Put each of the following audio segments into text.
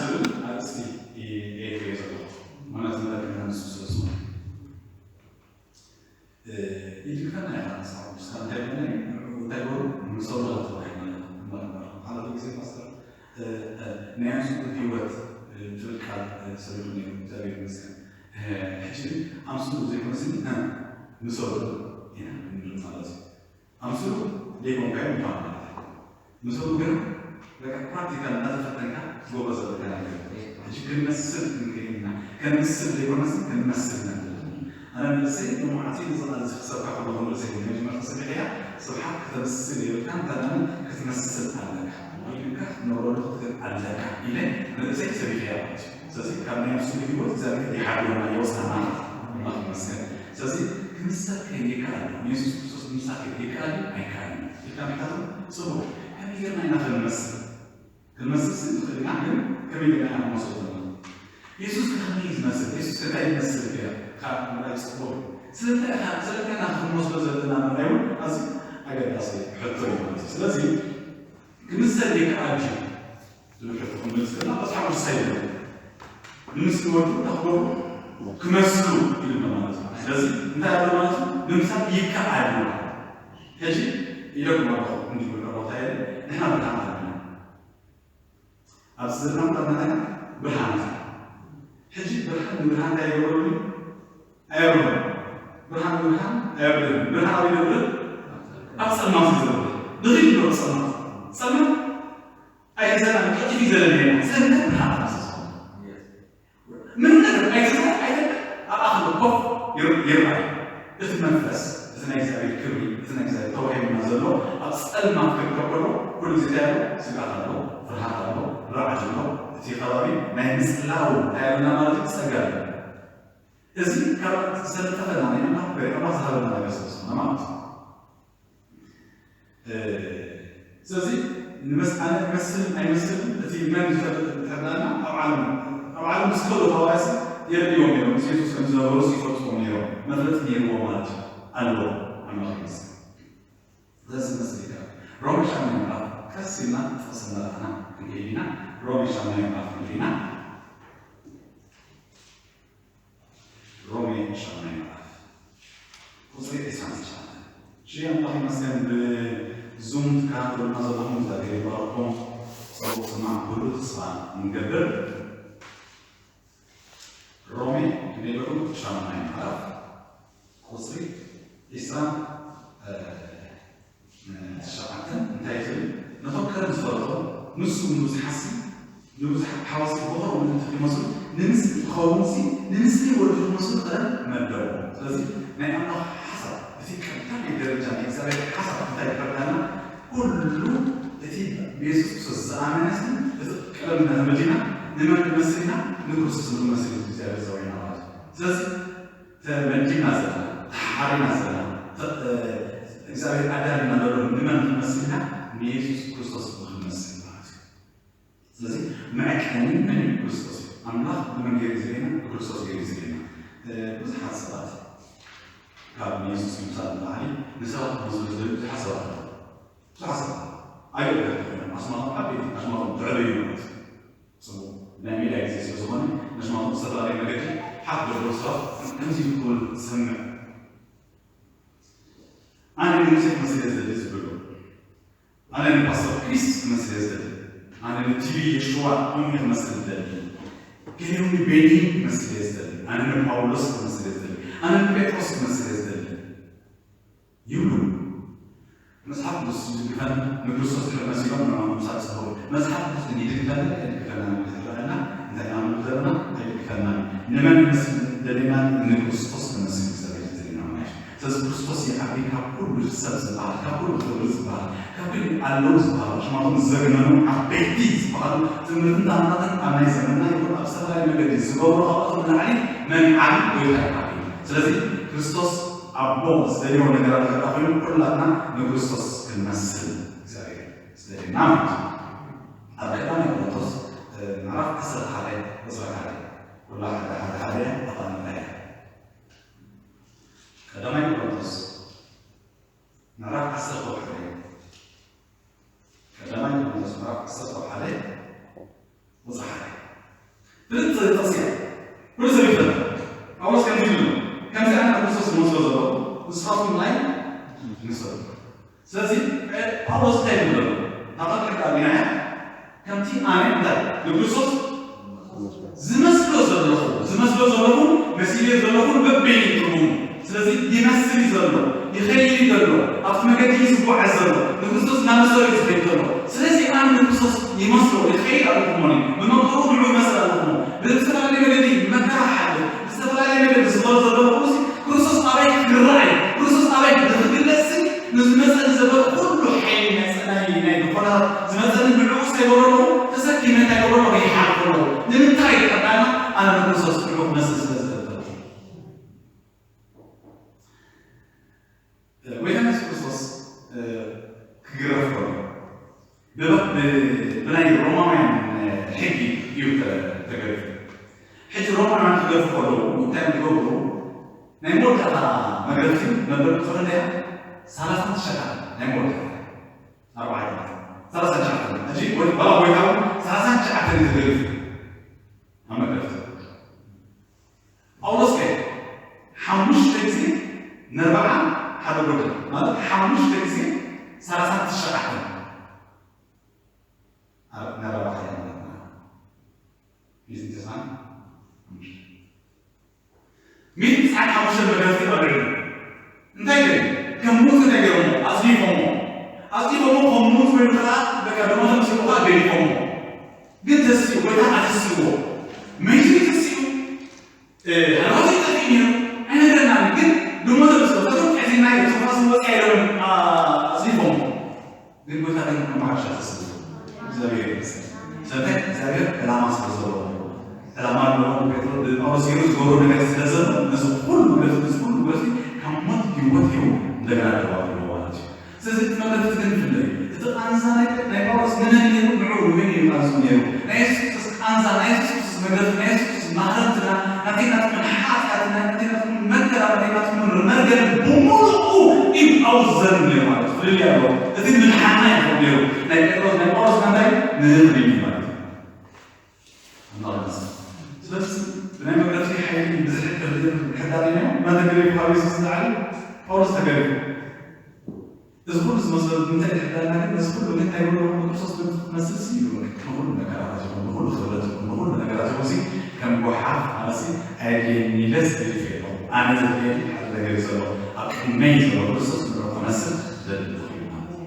ዝብል ኣርእስቲ እየ እየ ዘለኹ። ማለት መለክና ንሱ ስለ ዝኾነ። ኢድግፈና ኢኻ መጽሓፍ ቅዱስካ እንታይ ኮነ እንታይ በሉ ምሰሉ ተባሂልና ኣለና። እምበር እምበር ሓለፈ ግዜ ፓስተር ናይ ኣምስሉ ህይወት ትብል ቃል ሰሪሑ ነይሩ። እግዚኣብሔር ይመስገን። ሕጂ ኣምስሉ ዘይኮነስ ምሰሉ ኢና ክንብል ማለት እዩ። ኣምስሉ ዘይኮንካዮ ምዃን ማለት እዩ። ምሰሉ ግን በቃ ፕራክቲካል እናተፈተንካ ጎበዝ ዘለካ ነገር እዩ። ሕጂ ክንመስል ክንከይንና ከንምስል ዘይኮነስ ክንመስል ኢና ዘለና። ኣነ ንርእሰይ ንመዓልቲ ንዚ ቃል እዚ ክሰብካ ከለኹ ንርእሰይ መጀመርታ ሰሚዐያ ስብሓት ከተምስል የብልካ እንተናኒ ክትመስል ኣለካ ኢልካ ክትነብረሉ ክትክእል ኣለካ ኢለ ንርእሰይ ሰቢኸያ ማለት እዩ። ስለዚ ካብ ናይ ኣምስሉ ህይወት እግዚኣብሔር ይሓድጎና የውፅኣና ማለት እዩ። ኣምላኽ ይመስገን። ስለዚ ክምሰል ከይድ ይከኣል እዩ። ንየሱስ ክርስቶስ ምምሳል ከይድ ይከኣል እዩ ኣይከኣልን እዩ ኢልካ ምሕታቱ ጽቡቕ። ከመይ ጌርና ኢና ክንመስል? ክንመስል ሲ ንኽእል ኢና፣ ግን ከመይ ጌርና ኢና ክንመስሎ ዘለና? የሱስ ከ ከመይ እዩ ዝመስል? የሱስ ከ እንታይ ይመስል ገለ? ካብ ምርኣይ ጽቡቕ እዩ። ስለምንታይ ኢኻ ስለምንታይ ኢና ክንመስሎ ዘለና ምርኣይ እውን ኣዝዩ ኣገዳሲ ሕቶ እዩ ማለት እዩ። ስለዚ ክምሰል ይከኣል ድዩ? ዝብል ሕቶ ክንምልስ ከለና መጽሓፍ ቅዱስ እንታይ ይብል? ንምስሊ ወዱ እንታይ ክገብሩ ክመስሉ ኢሉና ማለት እዩ። ስለዚ እንታይ ኣሎ ማለት እዩ? ምምሳል ይከኣል እዩ ማለት እዩ። ሕጂ ኢለኩም ኣለኹ እንዲሁ ቀረቦታ የለ ንሕና ብርሃን ኣለና። ኣብዚ ዘለና ምጣናታ ብርሃን እዩ። ሕጂ ብርሃን ንብርሃን እንታይ ይገብረሉ? ኣየብርህን። ብርሃን ንብርሃን ኣየብርህን። ብርሃን ኣበይ ይነብር? ኣብ ጸልማት እዩ ዝነብር። ብኽይድ ኣሎ ጸልማት። ጸልማት ኣይተዘራን ቀጢፍ እዩ ዘለኒ የለን። ስለምንታይ ብርሃን ኣፍሰስኩም? ምንም ነገር ኣይተዘራ ኣይተብዕ ኣብ ኣኽሊ ኮፍ ይር- ይርኣይ። እቲ መንፈስ፣ እቲ ናይ እግዚኣብሔር ክብሪ፣ እቲ ናይ እግዚኣብሔር ተዋሂቡና ዘሎ ኣብ ጸልማት ክርከብ ከሎ ኩሉ ግዜ እንታይ ኣሎ? ስግኣት ኣሎ፣ ፍርሃት ኣሎ፣ ራዕዲ ኣሎ። እቲ ከባቢ ናይ ምጽላው እንታይ ኣለና ማለት እዩ? ጸጋ ኣሎ። እዚ ካብ ዝተለጠፈና ናይ ኣምላኽ ክብሪ ኣምላኽ ዝሃበና ነገር ስለ ዝኾነ ማለት እዩ። ስለዚ ንመስ ኣነ እመስልን ኣይመስልን እቲ መን ዝፈልጥ እንተዳና ኣብ ዓለም ኣብ ዓለም ምስ ከሉ ሃዋርያት የርእዮም ነይሮም። ምስ የሱስ ከም ዝነበሩ ይፈልጥዎም ነይሮም። መፍለጢ ነይርዎም ማለት እዩ። ኣለዎም። ኣምላኽ ይመስገን። ስለዚ መስል ይከኣል። ሮሜ ሻምናይ ምዕራፍ ቀስ ኢልና ጥቕሲ እናረኣና ክንከይድ ኢና። ሮሜ ሻምናይ ምዕራፍ ክንርኢ ኢና። ሮሜ ሻምናይ ምዕራፍ ቁፅሪ ዕስራን ትሽዓተን። እሺ ኣምላኽ ይመስገን ብዙም ትከታተሉና ዘለኹም እግዚኣብሔር ይባርኩም። ፅቡቕ ስማዕ ኩሉ ተስፋ ንገብር። ሮሜ ክንደይ በሉ? ሻምናይ ምዕራፍ ቁፅሪ ዕስራን ትሽዓተን እንታይ ትብል? ነቶም ቀደም ዝፈለጦም ንሱ ንብዙሓሲ ንብዙሕ ሓወሲ ብኹሩ ምእንቲ ክመስሉ ንምስሊ ክኸውን ሲ ንምስሊ ወዲ ክመስሉ ቀደም መደቦ። ስለዚ ናይ ኣምላኽ ሓሳብ እቲ ቀዳማይ ደረጃ ናይ እግዚኣብሔር ሓሳብ እንታይ ይፈርዳና? ኩሉ እቲ ብየሱስ ክርስቶስ ዝኣመነ ሲ እቲ ቀደም እናተመዲና ንመን ንመስል ኢና? ንክርስቶስ ንክመስል እዩ እግዚኣብሔር ዘውዒና ማለት እዩ። ስለዚ ተመዲና ዘለና ተሓሪና ዘለና እግዚኣብሔር ኣዳሊና ዘሎ ንመን ክንመስል ኢና? ንየሱስ ክርስቶስ ንክንመስል ማለት እዩ። ስለዚ መዐቀኒ መን እዩ? ክርስቶስ እዩ። ኣምላኽ ብመን ገይሩ ዝርእየና? ብክርስቶስ ገይሩ ዝርእየና። ብዙሓት ሰባት ካብ ንየሱስ ምምሳል ንላዕሊ ንሰባት ክመስሉ ዝደልዩ ብዙሓት ሰባት ኣለዉ። ብዙሓት ሰባት ኣይደገፍ ኮይኖም ኣስማቶም ዓበይቲ ኣስማቶም ዘዕበዩ ማለት እዩ። ጽቡቕ ናይ ሜዳ ግዜ ስለ ዝኾነ ነሽማቶም ዝተፈላለየ መገዲ ሓፍ ደሎ ሰባት ከምዚ ክብል ዝሰምዕ ኣነ ንሙሴ ክመስል እየ ዝደሊ ዝብሉ ኣነ ንፓስተር ክሪስ ክመስል እየ ዝደሊ ኣነ ንቲቪ የሽዋ ኮሚ ክመስል ዝደሊ ገሊኦም ንቤኒ ክመስል እየ ዝደሊ ኣነ ንጳውሎስ ክመስል እየ ዝደሊ ኣነ ንጴጥሮስ ክመስል እየ ዝደሊ ይብሉ። መጽሓፍ ቅዱስ ይድግፈን ንክርስቶስ ድሕር መሲሎም ንዕኦም ምሳል ጸበቡ መጽሓፍ ቅዱስ ግን ይድግፈን ኣይድግፈና ንብል ዝረኣና እንታይ ኢና ንብል ዘለና ኣይድግፈና ንመን ንመስል ደለና ንክርስቶስ ንመስል እግዚኣብሔር ደለና ማለት እዩ ስለዚ ክርስቶስ ይዓቢ ካብ ኩሉ ሰብ ዝበሃል ካብ ኩሉ ክብሪ ዝበሃል ካብ ኩሉ ኣለዉ ዝበሃሉ ሽማቶም ዘግነኑ ዓበይቲ ዝበሃሉ ትምህርትን ተኣምራትን ኣብ ናይ ዘመንና ይኹን ኣብ ዝተፈላለየ መገዲ ዝገብሩ ካብኣቶም ንላዕሊ መን ይዓቢ ጎይታ ይዓቢ ስለዚ ክርስቶስ ኣቦ ዝደልዮ ነገራት እንድሕር ኮይኑ ኩላትና ንክርስቶስ ክንመስል እግዚኣብሔር ዝደልየና ማለት እዩ። ኣብ ቀዳማይ ቆሮንቶስ ምዕራፍ ዓሰርተ ሓደ ቁፅሪ ሓደ ኩላ ሓደ ሓደ ሓደ ኣጣሚራ እያ። ቀዳማይ ቆሮንቶስ ምዕራፍ ዓሰርተ ሓደ ቀዳማይ ቆሮንቶስ ምዕራፍ ዓሰርተ ሓደ ቁፅሪ ሓደ ራሱ ናይ ንሰብ። ስለዚ ጳውሎስ እንታይ ይብል ኣሎ? ታቐጥቅጥ ኣቢናያ ከምቲ ኣነ እንታይ ንክርስቶስ ዝመስሎ ዘለኹ ዝመስሎ ዘለኹ መሲልዮ ዘለኹ በበይኑ ትርጉሙ። ስለዚ ይመስል እዩ ዘሎ፣ ይኸይድ እዩ ዘሎ፣ ኣብቲ መገዲ እዩ ዝጓዓዝ ዘሎ፣ ንክርስቶስ እናመሰሎ እዩ ዝኸይድ ዘሎ። ስለዚ ኣነ ንክርስቶስ ይመስሎ ይኸይድ ኣለኹ እሞ ብመንክሩ ንዑ ይመስል ኣለኹ እሞ ብዝተፈላለየ መገዲ መከራ ሓልፍ ብዝተፈላለየ መገዲ ዝኸዶ ዘለኹ ክርስቶስ ኣበይ ክረኣይ፣ ክርስቶስ ኣበይ ንኽግለጽ ንዝመጸኒ ዘሎ ኩሉ ሓይሊ ናይ ጸላኢ ናይ ዝኾናት ዝመጸኒ ንዕኡ እንታይ ይገብሮ ኣለኹ? ተሰኪመ እንታይ ይገብሮ ኣለኹ? ይሓልፎ ኣለኹ። ንምንታይ ይጠቕዓና? ኣነ ንክርስቶስ ንዕኡ ክመስል ስለ ዝፈተኹ። ጎይታና የሱስ ክርስቶስ ክግረፍ ከሎ ብናይ ሮማውያን ሕጊ እዩ ተገሪፉ። ሕጂ ሮማውያን ክገርፉ ከለዉ እንታይ እዮም ዝገብሩ? ናይ መወዳእታ መግረፍቲ መበል ክፍለ እያ ሰላሳ ትሽዓተ ናይ መወዳእታ ኣርባዕተ ሰላሳ ትሽዓተ ሕጂ ዋላ ጎይታ እውን ሰላሳ ትሽዓተ እዩ ተገሪፉ ኣብ መግረፍቲ። ጳውሎስ ከ ሓሙሽተ ግዜ ነርባዓ ሓደ ጎደል ማለት ሓሙሽተ ግዜ ሰላሳ ትሽዓተ ኣብ ነርባዓ ሓደ ማለት ነው። ሚእቲ ትስዓን ሓሙሽተ ሚእቲ ትስዓን ሓሙሽተ መግረፍቲ ቀልዑ እንታይ ገይሩ ከም ሙት እንታይ ገይሮሞ ኣጽዲፎሞ ኣጽዲፎሞ ከም ሙት ወይ ከዓ በቃ ደሞ ተምሲሉ ከዓ ገዲፎሞ ግን ተስኡ ወይ ከዓ ተስዎ መይቱ ተስኡ ሃይማኖት ይጠፍእ ነይሩ ኣይነገርናን ግን ደሞ ተምሲሉ ተቶም ሕዚና እዩ ተፋስ ወፂያ ኢሎም ኣጽዲፎሞ ግን ጎይታ ግን መሓሻ ተስኡ እግዚኣብሔር ይመስገን። ስለምንታይ እግዚኣብሔር ዕላማ ስለ ዘለዎ ዕላማ ኣለዎ። ጴጥሮስ ጳውሎስ ገይሩ ዝገብሮ ነገር ስለ ዘሎ ነዚ ኩሉ ገፍ ነዚ ኩሉ ገፍ ካብ ሞት ህይወት እዩ እንደገና ደዋብ ኣለዎ ማለት እዩ። ስለዚ እቲ መገፍቲ ግን ፍለዩ እቲ ቃንዛ ናይ ናይ ጳውሎስ ንመን ነይሩ ንዑ ንመን እዩ ቃንዝኡ ነይሩ ናይ የሱስ ክርስቶስ ቃንዛ ናይ የሱስ ክርስቶስ መገፍቲ ናይ የሱስ ክርስቶስ ማህረምትና ናተይናትኩም ሓጢኣትና ናተይናትኩም መከራ ናተይናትኩም መርገም ብምሉኡ እዩ ኣብኡ ዘሩ ነይሩ ማለት እዩ። ፍልልይ ኣለዎ። እቲ ምድሓንና ይኸውን ነይሩ ናይ ጴጥሮስ ናይ ጳውሎስ ናታይ ንህብ እዩ ማለት እዩ። ኣምላኽ ይመስገን። ስለዚ ብናይ መግረፍቲ ሓይሊ ብዝሕክር ምሕዳር ኢና መተግሪ ካብ የሱስ ዝለዓለ ጳውሎስ ተገሪፉ እዚ ኩሉ ዝመስለሉ እንታይ ድሕዳና ግን ነዚ ኩሉ ግን እንታይ ይብሎ ንክርስቶስ ብመስል ሲ ይብሎ ንኩሉ ነገራት ይኹን ንኩሉ ክብረት ይኹን ንኩሉ ነገራት ይኹን ሲ ከም ጎሓፍ ኣነሲ ኣየድልየኒ ኢለ ዝገድፍ የለኹ ኣነ ዘድልየኒ ሓደ ነገር እዩ ዘሎ ኣብ ቅድመይ ዘሎ ክርስቶስ ንሮ ክመስል ዘድሊ ይኹን ማለት እዩ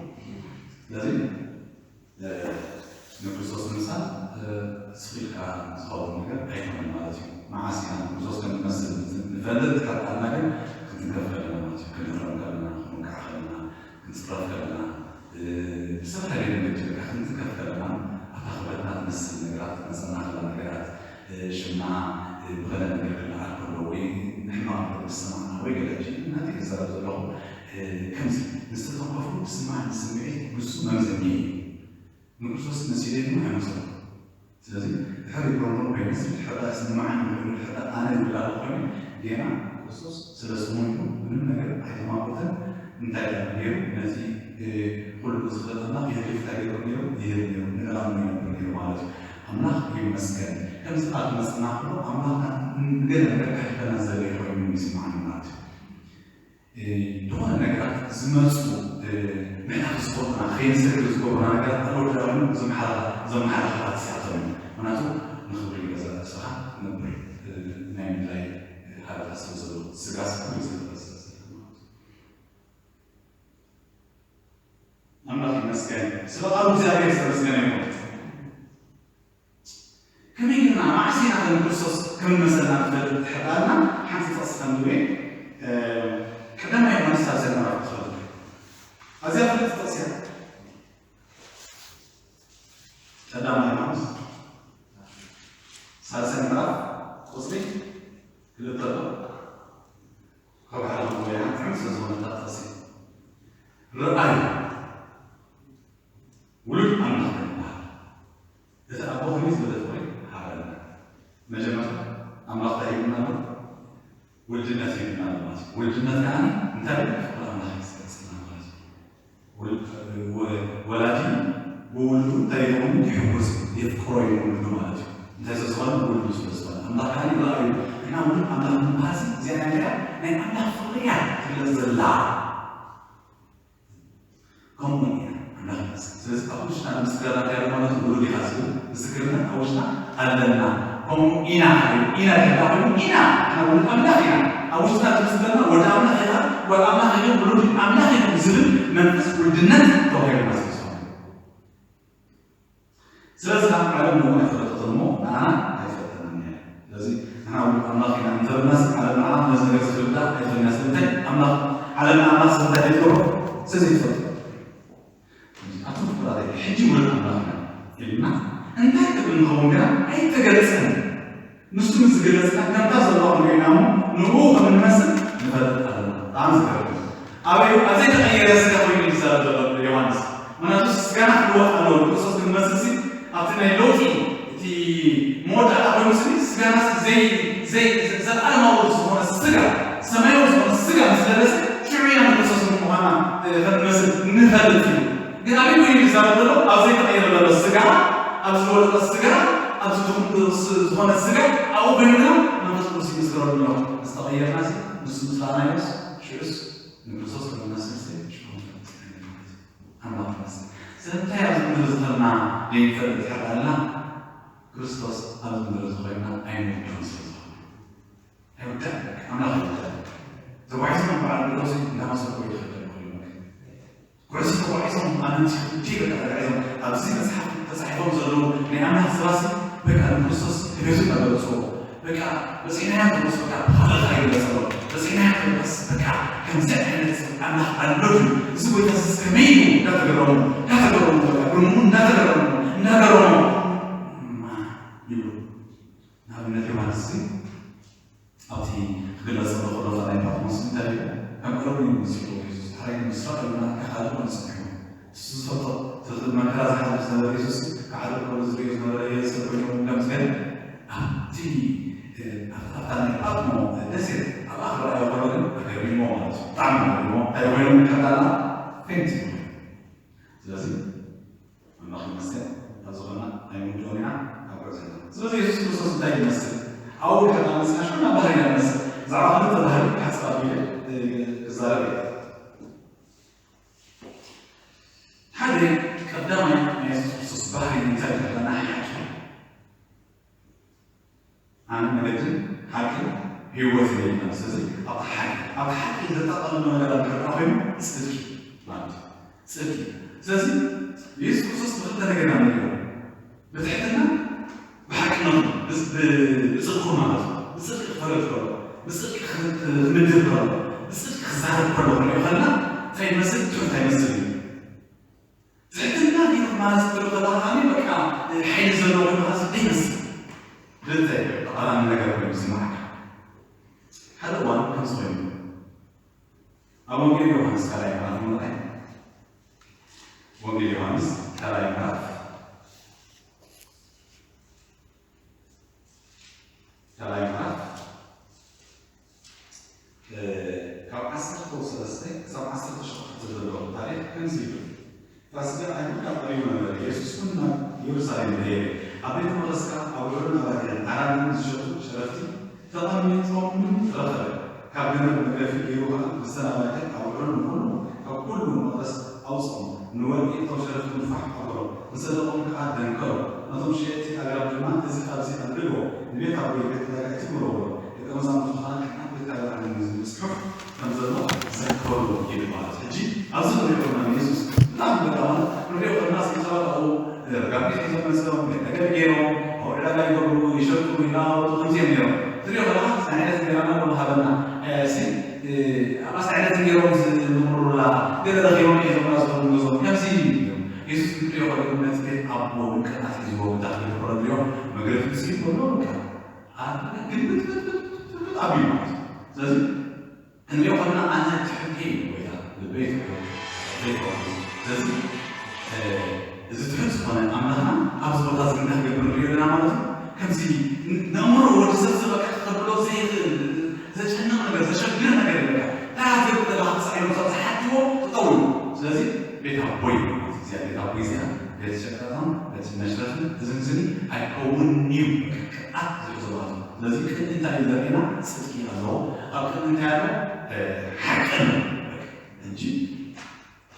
ስለዚ ንክርስቶስ ምምሳል ስቕ ኢልካ ዝኸውን ነገር ኣይኮነን ማለት እዩ። መዓስ ኢና ንክርስቶስ ከም ንመስል ንፈልጥ ካብ ኣልና ግን ክንትንከፍ ከለና ማለት እዩ። ክንእረም ከለና፣ ክንወቃዕ ከለና፣ ክንፅረፍ ከለና፣ ብዝተፈላለየ መንገዲ በቃ ክንትንከፍ ከለና ኣብታ ክብረትና ትመስል ነገራት ክትመፀና ከላ ነገራት ሽምና ብገለ ነገር ክለዓል ከሎ ወይ ንሕማቕ ነገር ዝሰማዕና ወይ ገለ ሕጂ እናተይ ክዛረብ ዘለኹ ከምዚ ንዝተተንከፉ ዝስማዓኒ ስምዒት ንሱ መምዘኒ እዩ። ንክርስቶስ መሲለ ድማ ኣይመስሎ። ስለዚ ድሕሪ ሮንዶን ኮይነስ ድሕሪ ስምዓኒ ኮይኑ ድሕሪ ኣነ ይብላሉ ኮይኑ ጌና ክርስቶስ ስለ ስሙ ኢሉ ምንም ነገር ኣይተማጎተን። እንታይ ዳ ነይሩ ነዚ ኩሉ ዝኽእል ኣምላኽ የህልፍ እንታይ ገይሩ ነይሩ ይህብ ነይሩ ንዕላሙ ይነብር ነይሩ ማለት እዩ። ኣምላኽ ይመስገን። ከምዚ ቃል ክመፅና ከሎ ኣምላኽና ንገለ ነገር ከሕልፈና ዝደለየ ኮይኑ ይስምዓኒ ማለት እዩ። ዝኾነ ነገራት ዝመፁ ምዕራፍ ስፖርትና ከይንሰግር ዝገብሩና ነገራት ኣለዉ ድራሚ ዘመሓላላት ሲኣቶም እዩ። ምክንያቱ ንክብሪ ገዛ ስኻ ነብር ናይ ምድላይ ሃለታ ስለ ዘሎ ስጋ ስለ ዝነብር ስለ ኣምላኽ ይመስገን ስለ ቃሉ እግዚኣብሔር ዝተመስገነ ይኹን። ከመይ ጌርና መዓስ ኢና ከም ክርስቶስ ከም መሰልና ንፈልጥ ትሕዳልና ሓንቲ ጥቕሲ ከም ንብል ቀዳማይ ዮሃንስ ሳልሳይ ምዕራፍ ትፈልጥ ኣዚኣ ፍልጥ ጥቕሲ እያ። ቀዳማይ ዮሃንስ ሳልሳይ ምዕራፍ ቁፅሪ ክልተ ኣሎ ካብ ሓደ ክብሉ ሓንቲ ዓመት ስለ ዝኾነ እታ ጥቕሲ ረኣዩ ውሉድ ኣምላኽ ይበሃል። እቲ ኣቦ ከመይ ዝበለ ፍቕሪ ሃበና። መጀመርታ ኣምላኽ እንታይ ሂቡና ኣሎ? ውልድነት ሂቡና ኣሎ ማለት እዩ። ውልድነት ከኣ እንታይ ፍቕሪ ኣምላኽ እዩ ዝገልጽልና ማለት እዩ። ወላዲ ብውልዱ እንታይ ይኸውን? ይሕጎስ የፍቅሮ እዩ ውልዱ ማለት እዩ። እንታይ ስለ ዝኾነ ውልዱ ስለ ዝኾነ ኣምላኽ ከኣ ይረኣዩ ንሕና ውሉድ ኣምላኽ ንምባል እዚኣ ናይ እንታይ እያ? ናይ ኣምላኽ ፍቕሪ እያ። ዘላ። ከምኡ ኢና ኣምላኽ ይመስል። ስለዚ ኣብ ውሽጥና ንምስክርና እንታይ ኣሎ ማለት እዩ? ውሉድ ኢኻ ዝብል ምስክርነት ኣብ ውሽጥና ኣለና። ከምኡ ኢና፣ ኢና ድሕና ኮይኑ ኢና፣ ንሕና ውሉድ ኣምላኽ ኢና። ኣብ ውሽጥና እቲ ምስክርና ወዲ ኣምላኽ ኢኻ፣ ጓል ኣምላኽ ኢኻ፣ ውሉድ ኣምላኽ ኢኻ ዝብል መንፈስ ውልድነት ተዋሂቡና ስለ ዝኾነ። ስለዚ ከዓ ዓለም ንኡ ኣይፈለጠትን እሞ ንዓና ኣይፈለጠናን እያ። ስለዚ ንሕና እውን ኣምላኽ ኢና እንተበልናስ ዓለም ንዓና ነዚ ነገር ዝርዳእ ኣይፈለና። ስለምንታይ ኣምላኽ ዓለም ንኣምላኽ ስለምንታይ ዘይትገብሮ? ስለዘይትፈልጦ። ኣቶም ፍጡራተይ ሕጂ ውሉድ ኣምላኽ ኢና ኢልና እንታይ ክብል ንኸውን ግና ኣይተገለጸን። ንሱ ምስ ዝገለጽና ከምታ ዘለዋ ንሪኦ ኢና እሞ ንኡ ከም እንመስል ንፈልጥ ኣለና። ብጣዕሚ ዝገርም እዩ። ኣበይ ኣብ ዘይተቐየረ ስጋ ኮይኑ እዩ ዝዛረብ ዘሎ ዮሃንስ። ምክንያቱ ስጋና ክልወጥ ኣለዎ። ንክርስቶስ ክንመስል ሲ ኣብቲ ናይ ለውጢ እቲ መወዳእታ ኮይኑ ሲ ስጋና ሲ ዘይ ዘይ ዘ- ዘለኣለማዊ ዝኾነ ስጋ ሰማያዊ ዝኾነ ስጋ ምስ ለበሰ ሽዑ ኢና ንክርስቶስ ምዃና እ፣ ክንመስል ንፈልጥ እዩ። ግን ኣበይ ኮይኑ እዩ ዝዛረብ ዘሎ? ኣብ ዘይተቐየረ ዘሎ ስጋ፣ ኣብ ዝወደቐ ስጋ፣ ኣብ ዝኹ- ዝኾነ ስጋ ኣብኡ ኮይኑ ግና መንፈስ ቅዱስ ይምስክረሉ ኣሎ። ምስ ተቐየርና ሲ ንሱ ምስ ረኣናዮስ ሽዑስ ንክርስቶስ ከም ንመስል ሲ ሽዑ ንፈልጥ ኢና ማለት እዩ። ኣምላኽ ይመስገን። ስለምንታይ ኣብዚ ምድሪ ዝኾንና ዘይንፈልጥ ድሕር ኣልና? ክርስቶስ ኣብዚ ምድሪ ዝኾንና ኣይንውድኦን ስለ ዝኾነ። ኣይውዳእን። ኣምላኽ ኣይውዳእን። ተጓዒዞም በዓል ጴጥሮስ እንዳመሰልኩ ይኸደሉ ኮይኑ። ጉዕዞ ተጓዒዞም ኣመንቲ ክንደይ በቃ ተጋዒዞም ኣብዚ መጽሓፍ ተጻሒፎም ዘለዉ ናይ ኣምላኽ ሰባት በቃ ንክርስቶስ ክቤዙ እንዳገለጽዎ በቃ በጺሕናዮ ተብሎስ በቃ ብኻልእ ይግለጸሎም። በጺሕናዮ ተብሎስ በቃ ከምዚ ዓይነት ኣምላኽ ኣሎ ድዩ? እዚ ጎይታ እዚ ከመይ እዩ? እንዳተገረሙ እንዳተገረሙ በቃ ግርሙ እንዳተገረሙ እንዳገረሙ እማ ይብሉ። ንኣብነት ዮሃንስ እዚ ኣብቲ ክግለጽ ከሎ ናይ ፓትሞስ እንታይ እዩ? ከም ቀደሙ እዩ ዝመስሎ የሱስ። ድሕራይ ንምስራቕ ይብልና ካብ ካልእ ኮይኑ ጸኒሑ። ንሱ ዝፈልጦ እቲ መከራ ዝሓልፍ ዝነበረ የሱስ ክዓርብ ከሎ ዝርእዮ ዝነበረ ሰብ ኮይኑ ከም ዝገለ ኣብቲ ኣብታ ናይ ፓትሞ ደሴት ኣብኣ ክረኣዮ ከሎ ግን ኣገሪሞ ማለት እዩ። ብጣዕሚ ኣገሪሞ። እንታይ ኮይኑ ከዳና ፌንት እዩ። ስለዚ ኣምላኽ ይመስገን ኣብ ዝኾና ኣይንውድኦን ኢና ኣብ ጉዕዞና። ስለዚ የሱስ ክርስቶስ እንታይ ይመስል? ኣብኡ ድሕር ናብ መጽና ሽዑ ናብ ባህሪና ንመስል። ብዛዕባ ክልተ ባህሪ ሓጽር ኣቢለ ክዛረብ እየ። ሓደ ቀዳማይ ናይ የሱስ ክርስቶስ ባህሪ እንታይ ድሕር ሓቂ ኣነ መገድን ሓቅን ህይወትን እየ ይብለና። ስለዚ ኣብቲ ሓቂ ኣብቲ ሓቂ ዘጠቓልሎ ነገር ኣብ ድሕርና ኮይኑ ጽድቂ ማለት እዩ። ጽድቂ። ስለዚ የሱስ ክርስቶስ ብክልተ ነገር ኢና ንሪኦ። ብትሕትና ብሓቅነቱ ብጽድቁ ማለት እዩ። ብጽድቂ ክፈርድ ከሎ፣ ብጽድቂ ክምድር ከሎ፣ ብጽድቂ ክዛረብ ከሎ ክንሪኦ ከለና እንታይ ይመስል? ትሑት ኣይመስልን እዩ። ትሕትና ዲኑ ማለት ትብሎ ከለኻ ከኣ በቃ ሓይሊ ዘለዎ ኮይኑ ከኣ ዘይመስል። ብእንታይ ተቓራኒ ነገር ኮይኑ ዝስምዓካ። ሓደ እዋን ከምዚ ኮይኑ ኣብ ወንጌል ዮሃንስ ካልኣይ ምዕራፍ ንምርኣይ። ወንጌል ዮሃንስ ካልኣይ ምዕራፍ ካልኣይ ምዕራፍ ካብ ዓሰርተ ሰለስተ ክሳብ ዓሰርተ ሸውዓተ ዘሎ ታሪኽ ከምዚ ይብል። ፋሲጋ ኣይሁድ ኣብ ቀሪቡ ነበረ። የሱስ እውን ናብ ኢየሩሳሌም ደየበ። ኣብ ቤተ መቕደስ ከኣ ኣውዕርን ኣባጊዕን ዓራግን ዝሸጡ ሸረፍቲ ተቐሚጦምን ረኸበ። ካብ ገመድ መግረፊ ገይሩ ከኣ ምስተን ኣባጊዕን ኣውዕርን ንኹሉ ካብ ኩሉ መቕደስ ኣውጽኦም። ንወርቂ እቶም ሸረፍቲ ንፋሕ ኣበሎ፣ ንሰደቖም ከኣ ደንከሮ። ነቶም ሸየጥቲ ኣግራብ ድማ፣ እዚ ኻብዚ ኣግድልዎ፣ ንቤት ኣቦይ ቤት ዕዳጋ ኣይትግበርዎ በሎ። ደቀ መዛሙርቱ ኸኣ ቅንዓት ቤትካ የብርሃኒ ዝብል ጽሑፍ ከም ዘሎ ዘከሩ ይብል ማለት እዩ። ሕጂ ኣብዚ ንሪኦ ከለና ንየሱስ ብጣዕሚ በቃ ማለት ንሪኦ ከለና ሰባት ኣብኡ ረጋቢት ሒዞም መፅኦም፣ ቤት ነገር ገይሮም፣ ኣብኡ ዕዳጋ ይገብሩ፣ ይሸጡ፣ ይለዋወጡ፣ ከምዚ እዮም ነይሮም። ትሪኦ ከለኻ ኣስናዕለት እንጀራና ዶ ሃበና፣ ሲ ኣስናዕለት እንጀሮም ዝምቕርሩላ ገለ ረኺቦም ሒዞምላ ዝኾኑ ገዝኦም ከምዚ እዩ ነይሩ። የሱስ ክንሪኦ ከለና ነቲ ቤት ኣቦ ንቅንኣት ሒዝዎ ብታሕቲ ዝነበረ ንሪኦ መግረፊ ስኢሉ ከሎ በቃ ግልብጥብጥብጥ ኣቢሉ ማለት እዩ። ስለዚ ክንሪኦ ከለና ኣነ ትሑት እየ ይብል ጎይታ፣ ልበይ ትሑት፣ ልበይ ትሑት። ስለዚ እዚ ትሑት ዝኾነ ኣምላኽና ኣብዚ ቦታ እዚ እንታይ ክገብር ንሪኦ ኣለና ማለት እዩ? ከምዚ ነእምሮ ወዲ ሰብ ዝበቃ ክተብሎ ዘይኽእል ዘጨንቕ ነገር ዘሸግር ነገር እዩ። በቃ እንታይ ክትገብር ዘለኻ ተሳኢኑ ሰብ ዝሓትዎ ጠጠው ኢሉ። ስለዚ ቤት ኣቦይ ማለት እዩ። እዚኣ ቤት ኣቦይ እዚኣ ቤት ሸቀጣን ቤት መሽረፍን እዝን ዝን ኣይከውን እዩ። በቃ ቅንኣት ዝሕዞ ማለት እዩ። ስለዚ ቅንኢ እንታይ እዩ ዘርእየና? ጽድቂ ኣለዎ። ኣብ ቅድሚ እንታይ ኣሎ? ሓቂ ኣሎ። ሕጂ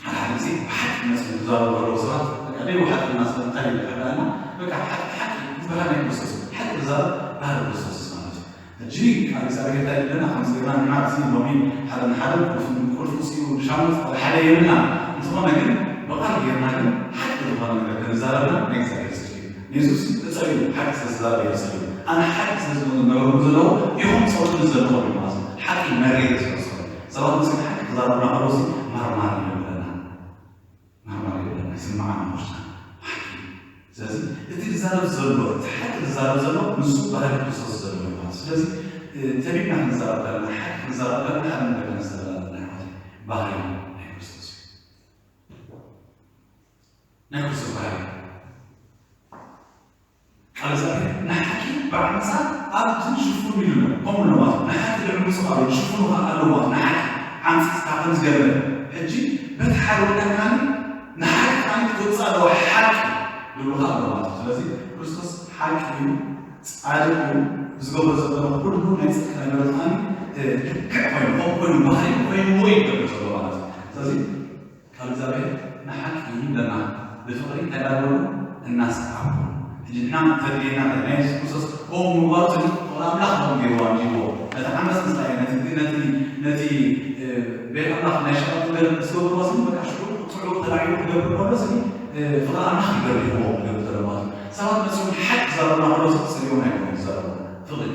ሓደ ሓደ ግዜ ብሓቂ መስሉ ዝዛረቡ ዘለዉ ሰባት በቃ ደይ ሓቂ እናስለ እንታይ ይብሉ ሓዳና በቃ ሓቂ ሓቂ ዝበሃል ናይ ክርስቶስ ሓቂ ዝዛረብ ባህሪ ክርስቶስ ማለት እዩ። ሕጂ ቃል እግዚኣብሔር እንታይ ይብለና? ከም ዝገና ንና እዚ ሎሚ ሓደ ንሓደ ቁልፉ ቁልፉ ሲኡ ሻሙት ሓደ የብልና። እንተኾነ ግን ብቓል ጌርና ግን ሓቂ ዝኾነ ነገር ክንዛረብና ናይ እግዚኣብሔር ስለ እዩ። የሱስ ተጸልዩ ሓቂ ስለ ዝዛረብ የሱስ እዩ። ኣነ ሓቂ ስለ ዝኾነ ነገሩ ዘለዎ ኢኹም ጸውቱ ዘለኹም እዩ ማለት እዩ። ሓቂ መሬት ስለ ዝኾነ ሰባት ምስል ሓቂ ክዛረብና ከለሲ ማርማር ይብለና። ማርማር ይብለና ይስምዓና ውሽጥና። ሓቂ ስለዚ እቲ ዝዛረብ ዘሎ እቲ ሓቂ ዝዛረብ ዘሎ ንሱ ባህሪ ክርስቶስ ዘለዎ እዩ ማለት ስለዚ ተቢና ክንዛረብ ከለና ሓቂ ክንዛረብ ከለና ሓደ ነገር ከነስተብላ ዘለና ማለት ባህሪ ናይ ክርስቶስ ናይ ክርስቶስ ባህሪ ቃል እግዚኣብሔር ንሓቂ ብዓንፃር ኣብትን ሽፉን ኢሉ ኣሎ ከምኡ ኣሎ ማለት ንሓቂ ልዕሉ ምፅቕ ኣሎ ሽፉኑ ከዓ ኣሎ ማለት ንሓቂ ዓንፅፅታ ከም ዝገበረ ሕጂ በቲ ሓደ ወገን ካኒ ንሓቂ ካኒ ክትወፅእ ኣለዋ ሓቂ ልብሉ ከዓ ኣሎ ማለት ስለዚ ክርስቶስ ሓቂ እዩ ፃድቅ እዩ ዝገብሮ ዘሎ ኩሉ ናይ ፅድቂ ነገር ካኒ ልክዕ ኮይኑ ከም ኮይኑ ባህሪ ኮይንዎ ይገብር ዘሎ ማለት እዩ ስለዚ ካብ እግዚኣብሔር ንሓቂ ይብለና ብፍቕሪ ተጋደሉ እናሰዓቡ ሕጂ ንሕና ተድልየና ናይ የሱስ ክርስቶስ ከምኡ ምግባሩ ስኒ ፍቕሪ ኣምላኽ ከም ገይርዋ እንዲዎ ነቲ ዓመፅ ምስታይ ነቲ ነቲ ነቲ ቤት ኣምላኽ ናይ ሸቐጥ ገር ዝገብርዎ ስኒ በቃ ሽዑ ጥዑ ተላዒሉ ክገብር ከሎ ስኒ ፍቕሪ ኣምላኽ ይገርህዎ ክገብር ዘሎ ማለት እዩ ሰባት መፅኦም ሓቂ ዘረብና ከሎ ዝፅልዮም ኣይኮኑ ዝዘረቡ ፍቕሪ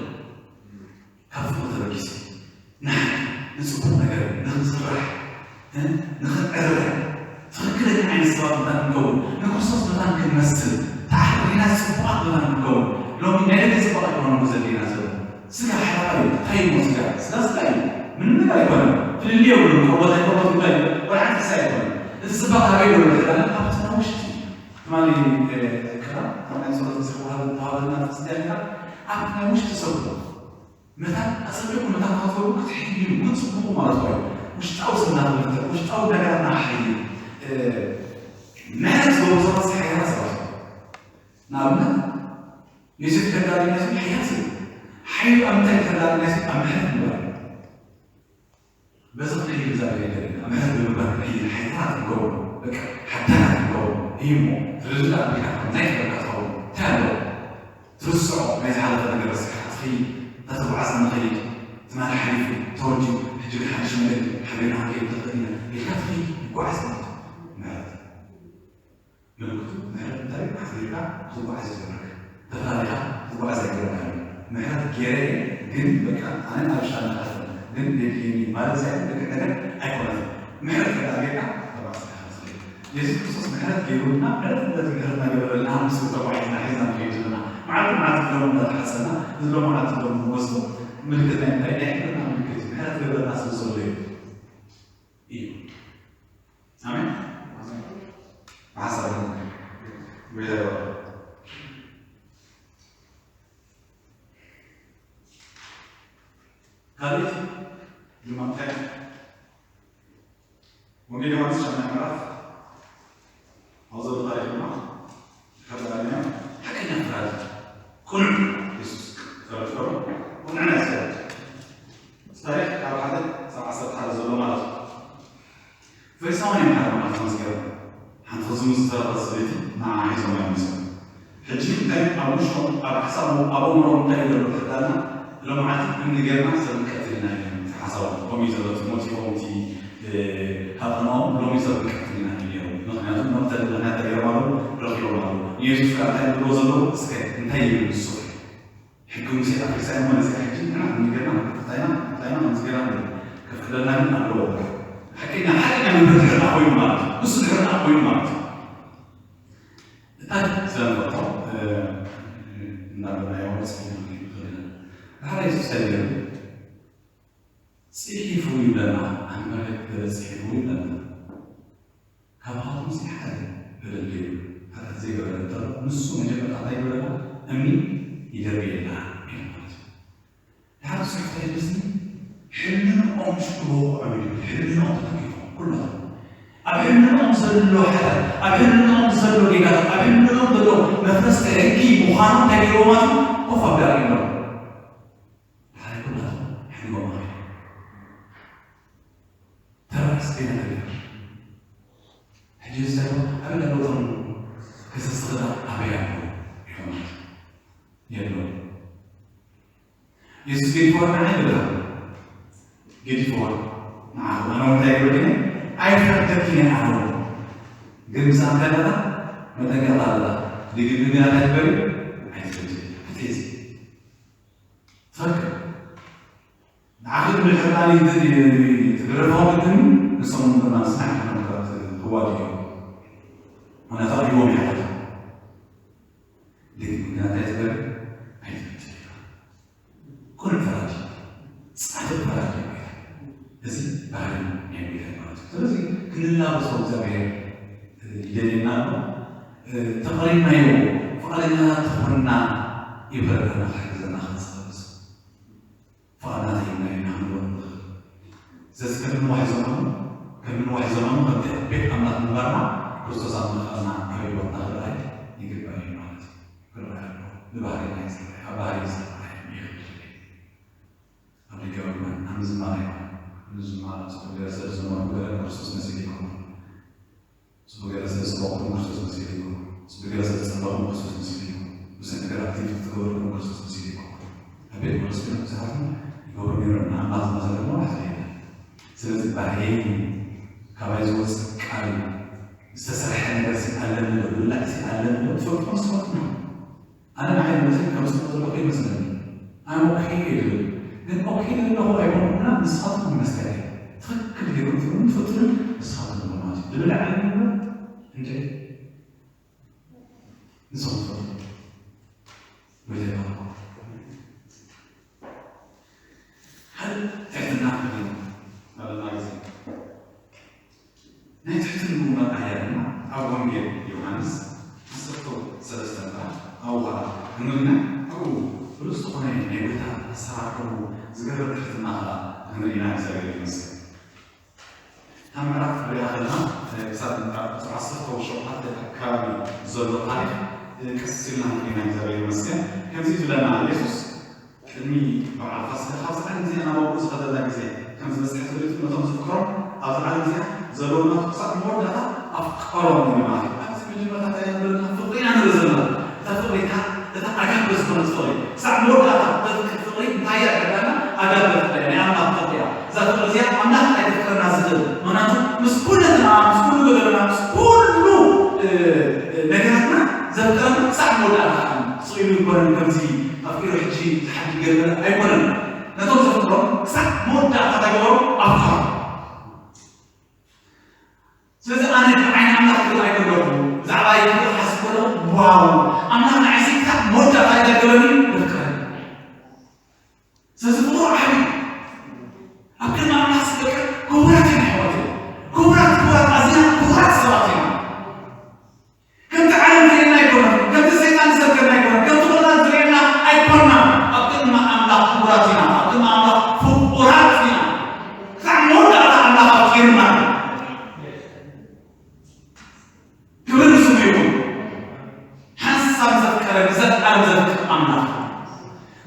ካብ ፍቕሪ ተበጊሱ ንሓደ ንፅቡቕ ነገር ንኽንስራሕ ንኽንዕረ ትኽክለኛ ዓይነት ሰባት መታን ክንከውን ንክርስቶስ መታን ክንመስል ተዓሪና ፅቡቓት መታን ክንከውን ሎሚ ናይ ደገ ፅቡቕ ኣይኮነ ዘድልየና ዘሎ ስጋ ሓላል እዩ እንታይ እሞ ስጋ ስጋ ስጋ እዩ ምንም ነገር ኣይኮነ ፍልልይ የብሉ ቆርበት ኣይቆርበት ጉዳይ ወላ ሓንቲ ክሳ ኣይኮነ እቲ ፅባቕ ኣበይ ዘሎ ሕዳነ ኣብትና ውሽጢ ትማሊ ክራ ኣብ ናይ ፀሎት ዝኽዋል ተዋበልና ፅፅያ ኣብትና ውሽጢ ሰብ መታን ኣጸቢቑ መታን ክትገብሩ ክትሕይሉ ክትጽብቑ ማለት እዩ። ውሽጣዊ ሰብና ክበርትዕ፣ ውሽጣዊ ነገራትና ክሕይል፣ ምሕረት ዝገብሩ ሰባት ሓያላት ሰባት እዮም። ንኣብነት ዮሴፍ ከዳርኛ ሰብ ሓያል ሰብ ሓይሉ ኣብ ምንታይ ከዳርኛ ሰብ ኣብ ምሕረት ምግባር እዩ። በዚ ክንሕይል እግዚኣብሔር ይደሊ። ኣብ ምሕረት ብምግባር ክንሕይል ሓያላት ክንከውን በቃ ሓዳናት ክንከውን እዩ እሞ ዝርዝር ኣቢልካ ናይ ክበካ ትኸውን እንታይ ኣለዎ? ትርስዖ ናይ ዝሓለፈ ነገር ረሲዕካ ትኸይድ እታ ተጓዓዝካ ንኸይድ ትማሊ ሓሊፉ ተወዲኡ ሕጂ ግን ሓድሽ መገዲ ሓቢርና ክንከይድ ንኽእል ኢና ኢልካ ትኸይድ ይጓዓዝ ማለት እዩ ምሕረት ምልክቱ ምሕረት እንታይ እዩ ሓቢርካ ክትጓዓዝ ይገብረካ ተፈላለኻ ክትጓዓዝ ኣይገብረካ እዩ ምሕረት ገይረ እየ ግን በቃ ኣነ ኣብ ሽታ ንሓልፈ ግን የድልየኒ ማለት ሳይኮን ደቂ ነገር ኣይኮነትን ምሕረት ከዳጌርካ ተጓዓዝ ኢኻ ትኽእል የሱስ ክርስቶስ ምሕረት ገይሩልና ዕለት ዕለት ምሕረት እናገበረልና ምስ ተባዒትና ሒዝና ንኸይድ ዘለና መዓልቲ መዓልቲ ዝደሞ እንዳተሓፀና ዝደሞ መዓልቲ ዝደሞ ንወስዶ ምልክት ናይ ምንታይ ናይ ሕድርና ምልክት እዩ ምሕረት ገበረልና ስለ ዘሎ እዩ እዩ ኣሜን ብሓሳብ ቤዛ ይባል ካልእ ድማ እንታይ ወንጌል ዮሃንስ ሻምናይ ምዕራፍ ኣብ ዘሎ ታሪኽ ድማ ሓቀኛ ፍራድ ቅኑዕ የሱስ ተረድፈሩ ቅኑዕ ናይ ስራት ታሪኽ ካብ ሓደ ሳብ ዓሰርተ ሓደ ዘሎ ማለት እዩ ፈሪሳውያን እዮም ሓደ መዓልቲ ከምዚ ገይሮም ሓንቲ ክዝሙ ዝተረፈት ሰበይቲ ንዓ ሒዞም እዮም መፅኦም ሕጂ እንታይ ኣብ ውሽጦም ኣብ ሓሳቦም ኣብ ኣእምሮም እንታይ ዘሎ ተዳልና ሎምዓልቲ እምኒ ጌርና ሰብ ንቀትል ኢና ኢሎም እቲ ሓሳቦም ከምኡ እዩ ዘሎ እቲ ሞቲፎም እቲ ሃቐናኦም ሎሚ ሰብ ንቀትል ኢና ኢሎም ነይሮም ምክንያቱ መቅተሊ ምክንያት እንታይ ገይሮም ኣለዉ ረኪቦም ኣለዉ ንየሱስ ከዓ እንታይ ዝብልዎ ዘለዉ እስከ እንታይ ይብል ንሱ ሕጊ ሙሴ ኣፍሪሳዮ ማለት እዚ ሕጂ ንሕና ክንገርና ክንፍታይና ክንፍታይና ከምዝገርና ንብል ከፍቅደልና ግን ኣለዎ ሓቀኛ ሓቀኛ መምህር ድሕርና ኮይኑ ማለት እዩ እሱ ድሕርና ኮይኑ ማለት እዩ እንታይ ስለንፈልጦ እንዳበልናዮ ወፅና ንኽእል ኢና ሓደ የሱስ እንታይ ገይሩ ፅሒፉ ይብለና ኣብ መሬት ገለ ፅሒፉ ይብለና ካብኻትኩም ሓደ በደል ገይሩ ሓጢኣት ዘይገበረ እንተሎ ንሱ መጀመርታ እንታይ ይብለና እምኒ ይደርብየልና ኢሉ ማለት እዩ ድሓር ስራሕ እንታይ ይመስኒ ሕልንኦም ሽወቁዖም ይብል ሕልንኦም ተተኪፎም ኩሎም ኣብ ሕልንኦም ዘሎ ሓጢኣት ኣብ ሕልንኦም ዘሎ ጌጋታት ኣብ ሕልንኦም ዘሎ መፍረስቲ ሕጊ ምዃኑ እንታይ ገይርዎ ማለት ኮፍ ኣቢሎም ይብሎም ድሓር ኩላቶም ሕልንኦም ኣስቤና ተሪፋ። ሕጂ ዝሰሩ ኣበይ ኣለዉ? እቶም ከሰስቲ ክዳ ኣበይ ኣለዉ? ይኾኑ የለዉ። የሱስ ገዲፍዋ ንዓይ ብላ ገዲፍዋ ንዓኹ። ኣነ እውን እንታይ ክብል እየ? ኣይፈርደኪን እየ ኣነ እውን። ግን ምሳኻ ከለኻ መጠንቀቕታ ኣለካ። ድግምግም እንታይ ትበል? ኣይትፈርድ። ኣትሒዝ። ትፈክር። ንዓኺ ድሕር ኣነ ትግረፋ ወለድኒ ንሶም ድማ ስራሕ ሓመታት ክዋድ እዮም። ምክንያቱ ኣቕሪቦም ይሓለፉ። ድግምግም እንታይ ትበል? ኣይትፈርድ። ኩሉ ፈራጅ፣ ጻድቕ ፈራጅ እዩ ጌታ። እዚ ባህሪ ናይ ጌታ ማለት እዩ። ስለዚ ክንላበሶ እግዚኣብሔር ይደልየና ኣሎ። ተቐሪብናዮ፣ ፍቓደኛታት ተኾንና ይብረረና፣ ክሕግዘና፣ ክንጸበስ ፍቓድና ተይብና ኢና ክንበሉ ንኽእል። ስለዚ ከም ንዋሕ ዘመኑ፣ ከም ንዋሕ ዘመኑ ከምቲ ቤት ኣምላኽ ምንባርና ክርስቶስ ኣብ ምኽኣልና ኣብ ህይወትና ክረኣይ ይግባእ እዩ ማለት እዩ። ክረኣይ ኣለዎ። ብባህሪ ናይ ዝረኣይ፣ ኣብ ባህሪ ዝረኣይ እዩ ክብል። ኣብ ደጋዊ ይኹን ኣብ ምዝማር ይኹን፣ ምዝማር ጽቡቕ ገለ ስለ ዝዘመርኩ ገለ ክርስቶስ መሲሉ ይኸውን። ጽቡቕ ገለ ስለ ዝጸበቕኩ ክርስቶስ መሲሉ ይኸውን። ጽቡቕ ገለ ስለ ዝጸበቕኩ ክርስቶስ መሲሉ ይኸውን። ብዙሕ ነገር ኣክቲቪቲ ዝገበርኩ ክርስቶስ መሲሉ ይኸውን። ኣብ ቤት መቕደስ ግን ብዙሓት ይገብሩ ነይሮም። ንኣምላኽ ዝመሰለ ድማ ሓደ የለን። ስለዚ ባህርየይ ካባይ ዝወጽእ ቃል እዩ። ዝተሰርሐ ነገር ሲ ኣለኒ ዶ፣ ብላዕ ሲ ኣለኒ ዶ፣ ትፈልጡ ንስኻትኩም ኢኹም። ኣነ ንዓይ መቸም ከም ጽቡቕ ዘለኹ ይመስለኒ። ኣነ ኦኬ እየ ዝብል። ግን ኦኬ ዘለኹ ኣይኮንኩና፣ ንስኻትኩም ይመስለኒ። ትኽክል ገይሩ ትብሉ ትፈልጡ ግን ንስኻትኩም ኢኹም ማለት እዩ። ዝብላዕ ኣለኒ ዶ? እንድዒ። ንስኹም ትፈልጡ። ወይ ዘይኮንኩም። ትሕትና ክህሉ ኣለና ግዜ። ናይ ትሕትንኡ መርኣያ ድማ ኣብ ወንጌል ዮሃንስ ዓሰርተ ሰለስተ እምበኣር ኣብኡ ኸዓ ክንርኢ ኢና። ኣብኡ ብሉጽ ዝኾነ ናይ ጎይታ ኣሰራርሕኡ ዝገርም ትሕትና ኸዓ ክንርኢ ኢና። እግዚኣብሔር ይመስገን። እታ ምዕራፍ ክንሪኣ ከለና፣ ክሳብ ምዕራፍ ቁጽሪ ዓሰርተ ሸውዓተ ኣካባቢ ዘሎ ታሪኽ ቀስ ኢልና ክንርኢ ኢና። እግዚኣብሔር ይመስገን። ከምዚ እዩ ዝብለና፣ የሱስ ቅድሚ በዓል ፋሲካ ካብዚ ዓለም እዚኣ ናብ ኣብኡ ዝኸደላ ግዜ ከም ዝበጽሐ ፈሊጡ፣ ነቶም ዘፍቀሮም ኣብዚ ዓለም እዚኣ ዘለዎም ናቱ ክሳብ መወዳእታ ኣፍቀሮም እዩ ማለት እዩ። ኣብዚ መጀመርታ እንታይ ኢና ንርኢ ዘለና? ፍቕሪ ኢና ንርኢ ዘለና። እታ ፍቕሪ፣ እታ፣ እታ ኣጋፔ ዝኾነት ፍቕሪ፣ ክሳብ መወዳእታ ተፍቅር ፍቕሪ እንታይ እያ? ተባሂልና ኣጋፔ ፍቕሪ እያ፣ ናይ ኣምላኽ ፍቕሪ እያ። እዛ ፍቕሪ እዚኣ ኣምላኽ ጥራይ ከፍቅረና ዝኽእል፣ ምኽንያቱ ምስ ኩለትና፣ ምስ ኩሉ ጎደሎና፣ ምስ ኩሉ፣ እ፣ እ፣ ነገራትና ዘፍቅረና ክሳብ መወዳእታ እዩ። ስቕ ኢሉ ኣይኮነን ከምዚ ኣፍቂሩ ሕጂ ዝሓድግ ገለ ኣይኮነን። ነቶም ዘፍቅሮም ክሳብ መወዳእታ እንታይ ገበሮም? ኣፍቀሮም። ስለዚ ኣነ ብዓይኒ ኣምላኽ ክርኢ ከለኹ፣ ብዛዕባ ይክእል ሓስብ ከለኹ፣ ዋው፣ ኣምላኽ ንዓይሲ ክሳብ መወዳእታ ይደገለኒ፣ የፍቅረኒ። ስለዚ ፍቕሩ ዓቢ እዩ። ኣብ ቅድሚ ኣምላኽ ዝበልካ ክቡራት ኢና ኣሕዋት፣ ክቡራት፣ ክቡራት፣ ኣዝና ክቡራት ሰባት ኢና። ከምቲ ዓለም ትርእየና ኣይኮነን፣ ከምቲ ሰይጣን ዝሰብከና ኣይኮነን፣ ከምቲ ኩልና ዝርእየና ኣይኮንና። ኣብ ቅድሚ ኣምላኽ ክቡራት ኢና፣ ኣብ ቅድሚ ኣምላኽ ፍቑራት ኢና። ክሳዕ መወዳእታ ኣምላኽ ኣፍቂሩና። ክብሪ ንስሙ ይኹን። ሓንሳብ ዘፍቀረ ንዘለኣለም ዘፍቅር ኣምላኽ፣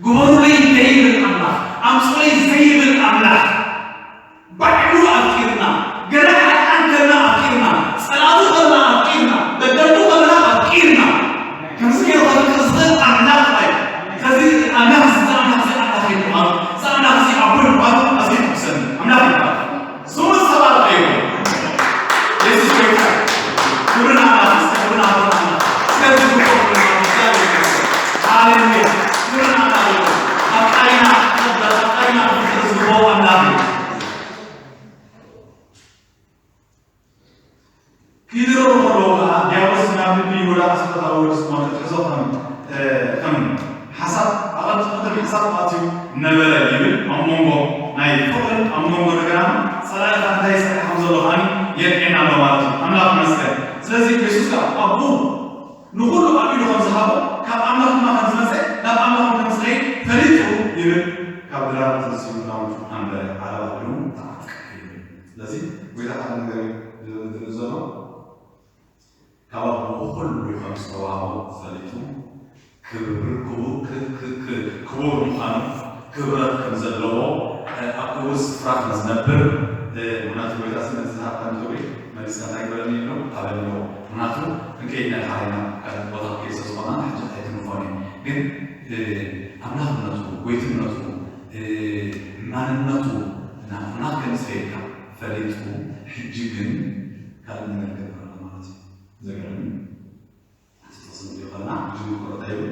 ግበሩለይ ዘይብል ኣምላኽ፣ ኣምጹለይ ዘይብል ኣምላኽ፣ ባዕሉ ኣፍቂርና። ገና ሓጥኣን ከለና ኣፍቂርና፣ ጸላእቱ ከለና ኣፍቂርና፣ በደልቱ ከለና ኣፍቂርና። ከምዚ ገይሩ ከፍቅር ዝኽእል ኣምላኽ እዩ። ስለዚ ኣምላኽ እዚ ኣምላኽ እዚ ኣምላኽ እዩ ምዃኑ፣ እዚ ኣምላኽ እዚ ኣቦ እዩ ምዃኑ ኣዝዩ ይሕጉሰኒ። ኣምላኽ ይባረኽ። ስሙ ዝተባረኸ ይኹን። የሱስ ጎይታ እዩ። ክብሪ ንኣምላኽ፣ ክብሪ ንኣቦና ኣምላኽ። እስከ ዝግብኦ ክብሪ ንኣምላኽ፣ እግዚኣብሔር ይመስገን። ሃሌሉያ። ክብሪ ንኣምላኽ ይኹን። ኣፍቃሪና፣ ኣፍቃሪና ክፍቅር ዝግብኦ ኣምላኽ እዩ። ክይድረሩ ከለዉ ኸዓ፣ ዲያብሎስ ናብ ልቢ ይሁዳ ኣስቆሮታዊ ወዲ ስምዖን ክትሕዞ ከም፣ እ፣ ከም ሓሳብ፣ ኣቐድም፣ ቅድም ሓሳብ ኣትዩ ነበረ ይብል። ኣብ መንጎ ናይ ፍቕርን ኣብ መንጎ እንደገና ጸላኢ ኸዓ እንታይ ይሰርሕ ከም ዘሎ ኸዓ የርእየና ኣሎ ማለት እዩ። ኣምላኽ ይመስገን። ስለዚ የሱስ ኸዓ ኣብኡ ንኹሉ ኣብ ኢዱ ከም ዝሃቦ፣ ካብ ኣምላኽ ድማ ከም ዝመጸ፣ ናብ ኣምላኽ ከም ዝኸይድ ፈሊጡ ይብል። ካብ ድራር ተንሲኡ ክዳውንቱ ኣንበረ፣ ዓለባ ኸዲኑ ተዓጥቀ ይብል። ስለዚ ጎይታ ሓደ ነገር እዩ ዝብል ዘሎ። ካብ ኣቦኡ ኩሉ ከም ዝተዋህቦ ፈሊጡ፣ ክብር፣ ክቡ-፣ ክ-፣ ክ-፣ ክ-፣ ክቡር ምዃኑ፣ ክብረት ከም ዘለዎ፣ እ፣ ኣብ ክቡር ስፍራ ከም ዝነብር፣ እ፣ ምኽንያቱ ጎይታ ስለ ኣንቶሪ መሊስካ እንታይ ግበረኒ ኣሎ ኣበሎ። ምክንያቱ ክንከይድ ናይ ሓይና ካልእ ቦታ ክከይድ ስለ ዝኾና ሕጂ ኣይትንኾን እዩ። ግን ኣምላኽነቱ፣ ጎይትነቱ፣ ማንነቱ ናፍና ከም ዝኸይድካ ፈሊጡ ሕጂ ግን ካልእ ነገር ገበረ ማለት እዩ። ዘገርም እቲ ጥቕሲ ንሪኦ ከለና ሕጂ ምክሮ እንታይ ይብል?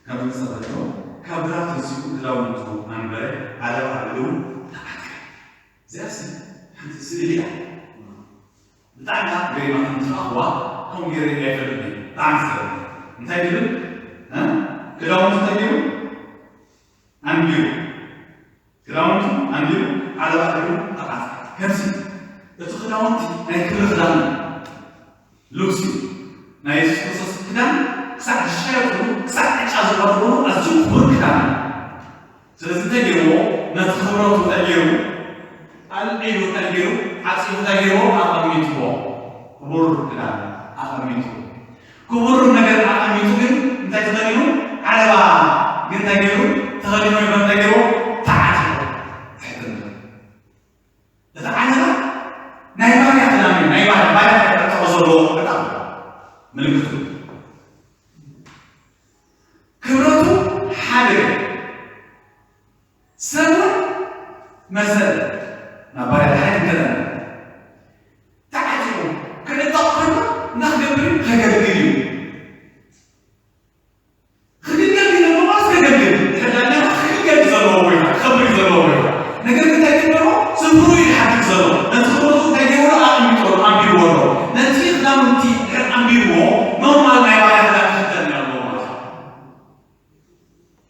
ካብ ምንሳፈሎ ካብ ግራት ተንሲኡ ክዳውንቱ ኣንበረ ዓለባ ኣቢሉ ተዓጥቀ። እዚኣስ ሓንቲ ስእሊ እያ። ብጣዕሚ ገሪማ ከምትረኣኽዋ ከምኡ ገይረ እየ ኣይፈልጥን። ብጣዕሚ ዝገርም እንታይ ይብል? ክዳውንቱ እንታይ ገይሩ? ኣንቢሩ። ክዳውንቱ ኣንቢሩ ዓለባ ኣቢሉ ተዓጥቀ። ከምዚ እቲ ክዳውንቲ ናይ ክብሪ ክዳን እዩ። ሉክስ እዩ። ናይ የሱስ ክርስቶስ ክዳን ክሳዕ ዝሸየጥሉ ክሳዕ ዕጫ ዝቐርብሉ ኣዝዩ ክቡር ክዳን እዩ። ስለዚ እንታይ ገይርዎ? ነቲ ክብረቱ እንታይ ገይሩ? ኣልዒሉ እንታይ ገይሩ? ዓፂቡ እንታይ ገይርዎ? ኣቐሚጥዎ። ክቡር ክዳን ኣቐሚጥዎ። ክቡር ነገር ኣቐሚጡ ግን እንታይ ተኸዲኑ? ዓለባ ግን እንታይ ገይሩ? ተኸዲኑ ይበል እንታይ ገይርዎ? ተዓጢቑ። ትሕትና። እቲ ዓለባ ናይ ባርያ ክዳን እዩ። ናይ ባርያ፣ ባርያ ክዕጠቑ ዘለዎ ክዕጠቕ ምልክቱ። ክብረቱ ሓደ ሰብ እውን መሰለ ናብ ባርያ ድሓይ እንከለና ተዓጢቑ ክዕጠቕ ከሎ እንታይ ክገብር እዩ? ከገልግል እዩ። ክግልገል እዩ ዘለዎ ማለት ከገልግል። ድሕር ዳኛ ክግልገል እዩ ዘለዎ ጎይታ፣ ክኸብር እዩ ዘለዎ ጎይታ። ነገር ግን እንታይ ገበሮ? ስፍሩ እዩ ዝሓድግ ዘሎ። ነቲ ክብረቱ እንታይ ገበሮ? ኣቐሚጦ፣ ኣንቢርዎ ኣሎ። ነቲ ክዳውንቲ ድሕር ኣንቢርዎ፣ ኖርማል ናይ ባርያ ክዳን ክኽደን እዩ ኣለዎ ማለት እዩ።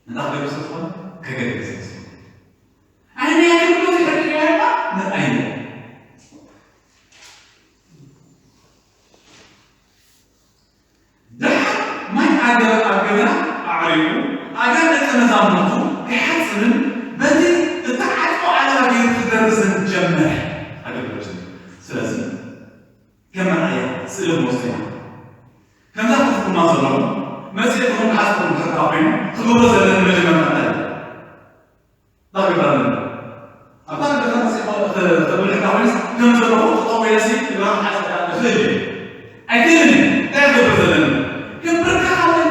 እንታይ ክገብር ስለ ዝኾነ? ከገልግል ስለ ዝኾነ። ኣይ ናይ ኣገልግሎት ይሕድር እያ ኢልካ ንርኣይዎ። ደሓር ማይ ኣገበ ኣብ ገበና ኣዕሪቑ፣ ኣጋ ደቀ መዛሙርቱ ከይሓጽብን በቲ እተዓጥቆ ዓለባ ገይሩ ክደርዝን ጀመረ። ኣገልግሎት። ስለዚ ከም መርኣያ ስእሊ ክንወስዶ ኢና። ከምዛ ክትኩማ ዘለኹም መጺኤ ክኹም ሓዝኩም ክሕታ ኮይኑ ክገብሮ ዘለኒ መጀመርታ እንታይ እዩ? እንታይ ክገብር ኣለኒ? ኣብታ ገዛ መጺኤ ክብል ሕታ ኮይንስ ከም ዘለኹ ጠጠው ኢለሲ ክገብራ ሓዝካ እኽእል እየ። ኣይክእልን እየ። እንታይ ክገብር ዘለኒ? ክብርካ ኣለኒ።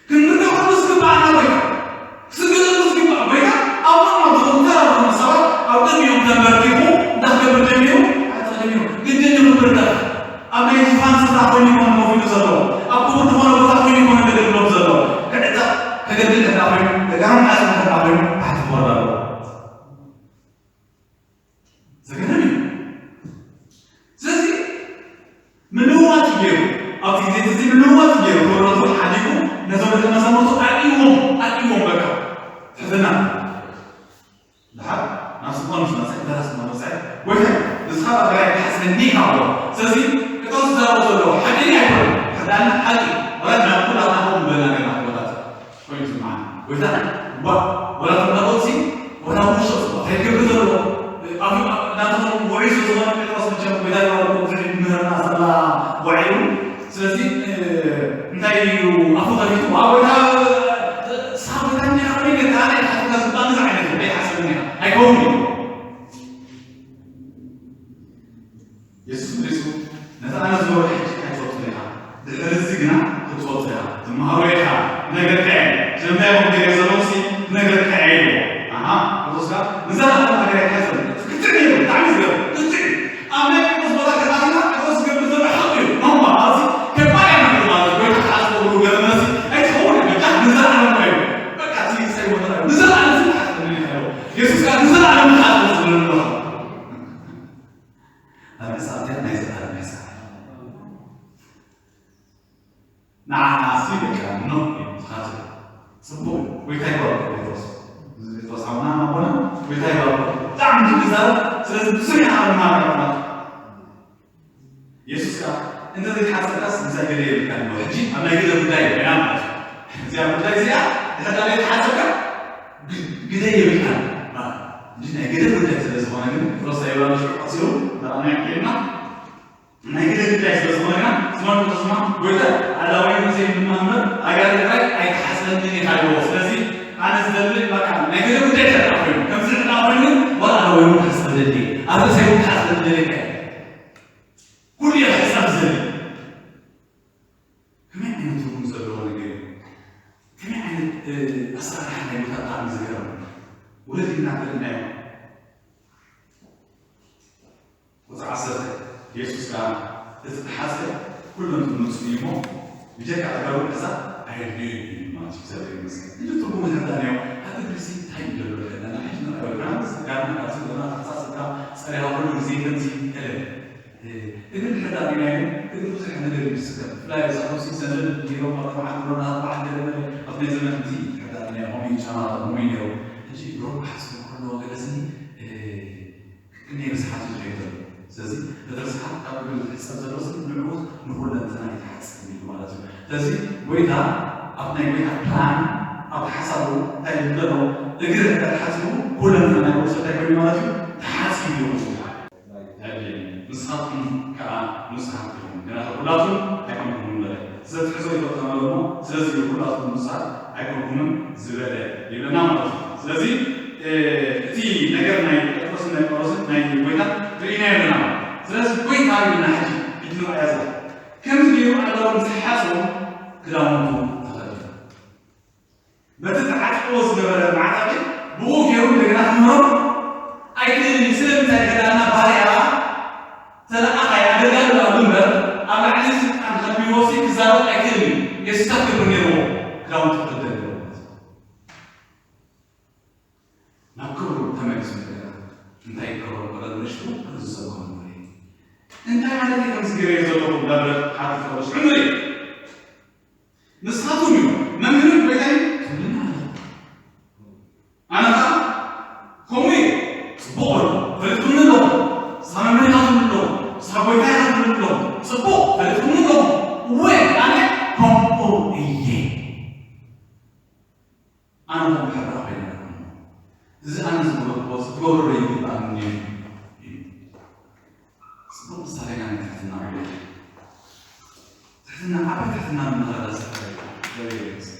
ክንብርከኸሉ ዝግብኣና ጎይታ፣ ክስገደሉ ዝግባእ ጎይታ፣ ኣብ ቅድሚ እቶም ተራኸቡ ሰባት ኣብ ቅድሚኦም ተንበርኪኹ እንታይ ክገብር ጀሚሩ? ክሓጽብ ጀሚሩ። ግድን እዩ ክብርከኽ። ኣብ ናይ ዙፋን ስፍራ ኮይኑ ይኮን ኮፍ ኢሉ ዘሎ፣ ኣብ ክቡር ዝኾነ ቦታ ኮይኑ ይኮን ዘገልግሎም ዘሎ። ክዕጠቕ፣ ከገልግል እንዳ ኮይኑ፣ ደጋም ሓጽብ እንዳ ኮይኑ፣ ታሕቲ ክወርድ ኣለዎ። ዘገርም እዩ። ስለዚ ምልውዋጥ እዩ ገይሩ። ኣብቲ ግዜ እዚ ምልውዋጥ እዩ ገይሩ። ክብረቱ ሓዲጉ ነቶም ደቀ መዛሙርቱ ኣርእይዎም፣ ኣርእይዎም በቃ። ትሕትና። ድሓር ናብ ስምዖን ምስ መጸ፣ እንተ ስምዖን መጸ፣ "ጎይታይ፣ ንስኻ ብኣገባይ ትሓስበኒ ኢኻ" በሎ። ስለዚ ጴጥሮስ ዝዛረቦ ዘሎ ሓቂ ድዩ ኣይኮነን? ሕዳና ሓቂ። ወላ ናብ ኩላትና ከምኡ ንበል ነገር ናብቲ ቦታት። ኮይኑ ይስምዓኒ። ጎይታ፣ ዋ፣ ወላ ተመረጽሲ፣ ወላ ውሾ፣ እንታይ ይገብር ዘሎ? ኣብ፣ ኣብ፣ ናቶም ውዑይ ስለ ዝኾነ ጴጥሮስ መቸም ጎይታ ይባርኮ፣ ብዙሕ ይምህረና ዘላ ዋዒሩ። ስለዚ፣ እ፣ እንታይ እዩ ኣፉ ከፊቱ? ዋ፣ ጎይታ፣ እ፣ ንስኻ ጎይታ እንዲኻ፣ ከመይ ጌርካ ኣነ ኢኻ ሓቲትካ ዝባል፣ እዚ ዓይነት እዩ፣ ኣይሓሰብን ኢኻ፣ ኣይከውንን እዩ። የሱስ መሊሱ፣ "ነቲ ኣነ ዝገብሮ ሕጂ ኣይትፈልጦን ኢኻ፣ ድሕሪ እዚ ግና ክትፈልጦ ኢኻ፣ ትመሃሮ ኢኻ፣ ክነግረካ እየ። ስለምንታይ ከምኡ ገይረ ዘለኹሲ ክነግረካ እየ" ኢልዎ። ኣሃ፣ ጴጥሮስ ከኣ፣ "ንዘለኣለም ኣገር ኣይትሓስበኒ።" ክትዕ እዩ፣ ብጣዕሚ ዝገርም፣ ክትዕ እዩ። ኣብ ናይ ጴጥሮስ ቦታ ተኣቲና፣ ጴጥሮስ ዝገብር ዘሎ ሓቂ እዩ። ማማ፣ ኣብዚ ከባድ እያ ንብሎ ማለት፣ ጎይታ ክሓስቦ ብሉ ገለ መሲ ኣይትኸውን እያ፣ በቃ ንዘለኣለም እዩ። በቃ፣ እቲ ሳይ ቦታ እዩ። ንዘለኣለም ዝሓስበኒ ኢኻ ኢልዎ። የሱስ ከኣ፣ "ንዘለኣለም ዝሓስቦ ዝብለኒ ኣለኹ።" ኣብ ሕሳብ እቲኣ ናይ ዘላለም ሕሳብ። ንዓና ሲ በቃ ኖ እዩ፣ ዝሓዘ። ጽቡቕ እዩ። ጎይታ ይባርኮ ጴጥሮስ። እዚ ጴጥሮስ ሓውና ኣቦና፣ ጎይታ ይባርኮ። ብጣዕሚ እዩ ዝዛረብ። ስለዚ ብዙሕ ኢና ክንመሃር ኢና ማለት እዩ። የሱስ ከኣ፣ "እንተ ዘይተሓጸብካስ ምስኣይ ግደ የብልካን" ኣሎ። ሕጂ ኣብ ናይ ግደ ጉዳይ ኢና ማለት እዩ። እዚኣ ጉዳይ እዚኣ፣ እንተ ዘይተሓጸብካ፣ ግ-፣ ግደ የብልካን። ሕጂ ናይ ግደ ጉዳይ ስለ ዝኾነ ግን፣ ጴጥሮስ ኣይብላን ሽዑ ቀጺሉ፣ ተራእና ይክልና፣ ናይ ግደ ጉዳይ ስለ ዝኾነ ግና፣ ስምዖን ጴጥሮስ ድማ፣ "ጎይታ፣ ኣላዋይ ሙሴ ድማ እምበር፣ ኣጋር ጥራይ ኣይትሓስበንን ኢኻ" ኢልዎ። ስለዚ፣ ኣነ ዝደሊ፣ በቃ፣ ናይ ግደ ጉዳይ ተደኣ ኮይኑ፣ ከምዚ ተደኣ ኮይኑ ግን፣ ዋላ ኣለዎ ኣብዚ ሰብ ይውቃዕ ዝደለካ ኩሉ እዩ ሕሳብ ዝደሊ። ከመይ ዓይነት ትርጉም ዘለዎ ነገር እዩ? ከመይ ዓይነት ኣሰራርሓ ናይ ቦታ ብጣዕሚ ዝገርም። ወለዲ እናተለናዮ ቁፅሪ ዓሰርተ፣ የሱስ ከኣ እቲ ተሓዝተ ኩሎም ዝመፁ እዩ እሞ ብጀካ ኣእጋሩ ክሕዛ ኣየድልዮን እዩ ማለት እዩ። እግዚኣብሔር ይመስገን። እዚ ትርጉም ዝሕዳን እዮ። ኣብ እግሪ ሲ እንታይ እዩ ዘሎ ሕዳና? ሕጂ ንርኣዮ። ብርሃን ስጋና ካብ ስጋና ኣተሓሳስብካ ጸሪኻ ኩሉ ግዜ ከምዚ እለ። እግሪ ሕዳን ኢላ እዩ። እግሪ ብዙሕ ነገር እዩ ዝስከም። ብፍላይ ሳቶሲ ዘመን ቢሮ ካብ ተማሓድሮና ተባዕት ገለ መለ ኣብ ናይ ዘመን እዚ ሕዳን ኢላ ከምኡ እዩ ጫማ ከምኡ እዩ ነይሩ። ሕጂ ብሮ ክሓስብ ከሎ ገለ ስኒ ክንደይ ርስሓት እዩ ዝኸይድ ዘሎ። ስለዚ እቲ ርስሓት ካብ እግሪ ዝሕሰብ ዘሎ ስኒ ንዕኡ ንኹለንትና እዩ ተሓጽብ ኢሉ ማለት እዩ። ስለዚ ጎይታ ኣብ ናይ ጎይታ ፕላን ኣብ ሓሳቡ እንታይ እዩ ዘሎ? እግሪ እንዳ ተሓጺቡ ኩለንትና ናይ ርእሱ እንታይ ኮይኑ ማለት እዩ? ተሓጺቡ እዩ። ንስኻትኩም ከኣ ንስኻት ኢኹም፣ ግናኸ ኩላትኩም ኣይኮንኩምን በለ። ስለ ትሕዞ ይፈልጦ ነበረ እሞ፣ ስለዚ እዩ ኩላትኩም ንስኻት ኣይኮንኩምን ዝበለ ይብለና ማለት እዩ። ስለዚ፣ እ፣ እቲ ነገር ናይ ጴጥሮስን ናይ ጳውሎስን ናይ ጎይታ ርኢናዮ ኣለና ማለት እዩ። ስለዚ ጎይታ ይብለና ሕጂ፣ ሕጂ ንርኣያ ዘለና። ከምዚ ገይሩ ኣእጋሮም ምስ ሓጽቦም ክዳውንቱ ተኸዲኑ። በቲ ተዓጥቅዎ ዝነበረ ማዕጠቂ ብኡ ገይሩ እንደገና ክምህሮም ኣይክእልን እዩ። ስለምንታይ? ከዳና ባርያ ተለኣኻይ ኣገልጋሊ ኣብ እምበር ኣብ ላዕሊ ስልጣን ሃልይዎ ሲ ክዛረብ ኣይክእልን እዩ። የሱስ ክብሪ ነይርዎ ክዳውንቱ ክደል ነይርዎ ማለት እዩ። ናብ ክብሩ ተመሊሱ እንደገና እንታይ ክብሮ ከሎ ንእሽቱ ክዝሰብ ከሎ ንርኢ። እንታይ ማለት እዩ ከምዚ ገይረ ዘለኹ እንዳበለ ሓንቲ ጸሎት ሽዑ ንርኢ። ንስኻትኩም እዩ መምህርን ጎይታይን ትብሉኒ ኣለኹም። ኣነ ኸዓ ከምኡ እየ። ጽቡቕ በሉ። ፈሊጥኩምኒ ኣለኹም። ንስኻ መምህር ኢኻ ትብሉኒ ኣለኹም። ንስኻ ጎይታ ኢኻ ትብሉኒ ኣለኹም። ጽቡቕ ፈሊጥኩምኒ ኣለኹም። እወ ኣነ ከምኡ እየ። ኣነ ከም ሕራይ ኮይነ ኣለኹ። እዚ ኣነ ዝገበርኩዎ ክትገብሮ ዶ ይግባእኒ ነይሩ? እዩ። ጽቡቕ ምሳሌ ናይ ትሕትና እዩ። ትሕትና፣ ዓቢ ትሕትና ንምረዳእ ዘኽእል እዩ። እግዚኣብሔር ይመስገን።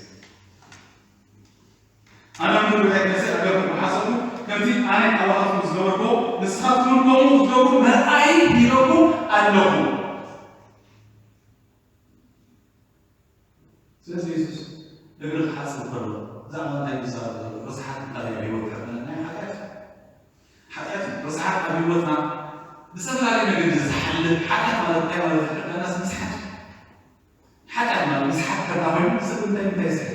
ኣነ እውን ብሕግሲ ኣገርኩ ሓሰብኩ፣ ከምቲ ኣነ ኣባኻትኩም ዝገበርኩዎ፣ ንስኻትኩም እውን ከምኡ ክትገብሩ መርኣዪ ሂበኩም ኣለኹ። ስለዚ የሱስ እግሪ ክሓጽብ ከሎ ብዛዕባ እንታይ እዩ ዝዛረብ ዘሎ? ርስሓት እንታይ እዩ ኣብ ህይወት ዝሕብረና? ናይ ሓጢኣት እዩ። ሓጢኣት እዩ። ርስሓት ኣብ ህይወትና ብዝተፈላለየ መገዲ ዝሓልፍ ሓጢኣት ማለት እንታይ ማለት እዩ? ዝሕብረና ምስሓት እዩ። ሓጢኣት ማለት ምስሓት ከዳ ኮይኑ ሰብ እንታይ እንታይ ይስሕት?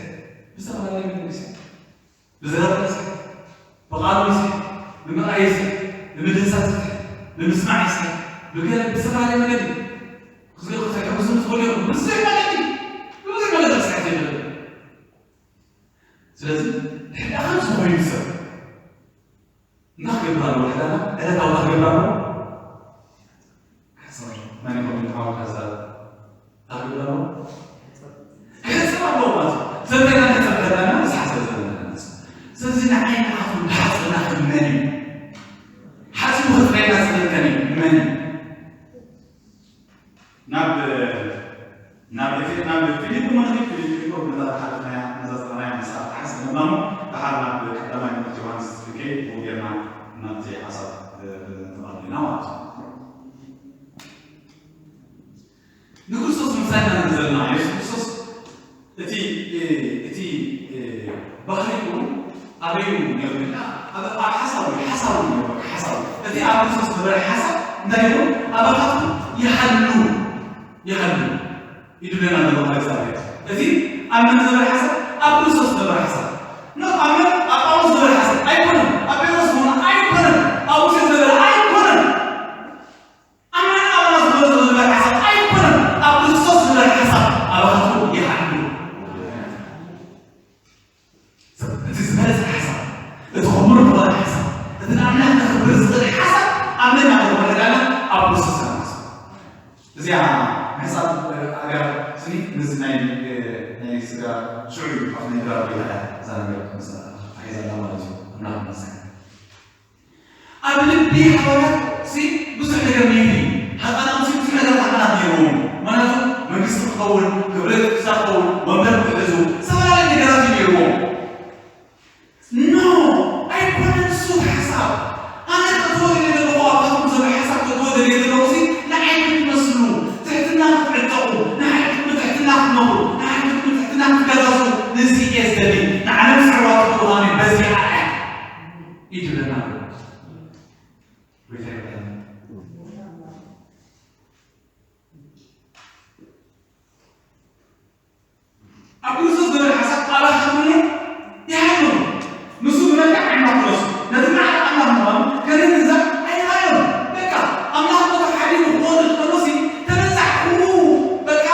ብዝተፈላለየ መገዲ ይስሕት። ብዝረባ ይስሕት፣ ብቓሉ ይስሕት፣ ብምርኣይ ይስሕት፣ ብምድህሳስ ይስሕት፣ ብምስማዕ ይስሕት፣ ብገለ ብዝተፈላለየ መገዲ ክዝልእ ክሳይ ከምዚ ምስ ዝኽእል ይኽእል። ብዙሕ መገዲ፣ ብብዙሕ መገዲ ክስሕት ይኽእል። ስለዚ፣ ድሕሪ ኣኻል ዝኾይኑ ሰብ እንታይ ክገብር ኣለዎ? ሕዳና ዕለታዊ እንታይ ክገብር ኣለዎ? ክሕሰብ። መን ይኸውን ሓወልካ ዝዛረብ? እንታይ ክገብር ኣለዎ? ክሕሰብ ኣለዎ ማለት እዩ። ስለምንታይ ኢና ንሕሰብ ዘለና? ንስሓ ስለ ዘለና ንሕሰብ። ስለዚ ንዓይ ንዓኹም ዝሓጽበና ግን መን እዩ? ሓጺቡ ክጽረየና ዝኽእል ከ መን እዩ? ናብ፣ ናብ ኤፌ-፣ ናብ ፊልጶ ንኽድ፣ ፊልጶ ነዛ ዝሓለፍናያ፣ ነዛ ዝረኣናያ መጽሓፍ ተሓስበና እሞ፣ ደሓር ናብ ቀዳማይ መልእኽቲ ዮሃንስ ክንከይድ፣ ብኡ ጌርና ናብቲ ሓሳብ፣ እ፣ ንቐርብ ኢና ማለት እዩ። ንክርስቶስ ምሳሌና ንርኢ ዘለና፣ የሱስ ክርስቶስ እቲ፣ እ፣ እቲ፣ እ፣ ባህሪኡ ኣበይ እዩ ነይሩ ኢልና፣ ኣብ፣ ኣብ ሓሳቡ እዩ፣ ሓሳቡ እዩ ነይሩ፣ በቃ ሓሳቡ። እቲ ኣብ ክርስቶስ ዝነበረ ሓሳብ እንታይ ይኸውን? ኣባኻትኩም ይሃሉ፣ ይሃሉ። ይድለና ዘሎ ቃል እግዚኣብሔር። እዚ ኣብ መን ዝነበረ ሓሳብ? ኣብ ክርስቶስ ዝነበረ ሓሳብ። ኖ፣ ኣብ መን? ኣብ ጳውሎስ ዝነበረ ሓሳብ ኣይኮነን። ኣብ ጴጥሮስ ዝኾነ ኣይኮነን። ኣብ ሙሴ ዝነበረ ኣይኮነን። ኣብ መን? ኣባና ዝነበረ ዝነበረ ሓሳብ ኣይኮነን። ኣብ ክርስቶስ ዝነበረ ሓሳብ ኣባኻትኩም ይሓሉ። እቲ ዝበለጸ ሓሳብ፣ እቲ ክቡር ዝኾነ ሓሳብ፣ እቲ ንኣምላኽ ከኽብር ዝኽእል ሓሳብ ኣብ መን ኣሎ? ኣብ ክርስቶስ ኣሎ ሓሳብ። እዚኣ ምሕጻብ ኣእጋር ስኒ ምስዚ ናይ፣ ናይ ስጋ ሽዑ እዩ፣ ኣብ ናይ ድራር ቤት እያ እዛ ነገር ምስ ኣሒዛላ ማለት እዩ። ኣምላኽ ይመስገን። ኣብ ልቢ ሃዋርያት ሲ ብዙሕ ነገር ነይሩ እዩ። ሃጣናት ሲ ብዙሕ ነገር ሃጣናት ነይርዎም። ምኽንያቱ መንግስቲ ክኸውን፣ ክብሪ ክሳብ ክኸውን፣ ወንበር ክሕዙ፣ ዝተፈላለዩ ነገራት እዩ ነይርዎም። ኖ፣ ኣይኮነን እሱ እቲ ሓሳብ። ኣነ ክእትዎ ደልየ ዘለኹ ኣብ ኢድ ይብለና ኣሎ። ጎይታ ይባርክ። ኣብ ክርስቶስ ዝነበረ ሓሳብ ኣባኻትኑ ይሃሉ። ንሱ ብመልክዕ ኣምላኽ ተነሱ። ነቲ መዓት ኣምላኽ ምዃኑ ከነግንዘብ ኣይረኣዮን። በቃ ኣምላኽ ቦታ ሓዲሩ ክወርድ ከሎሲ ተነሳሕኩ። በቃ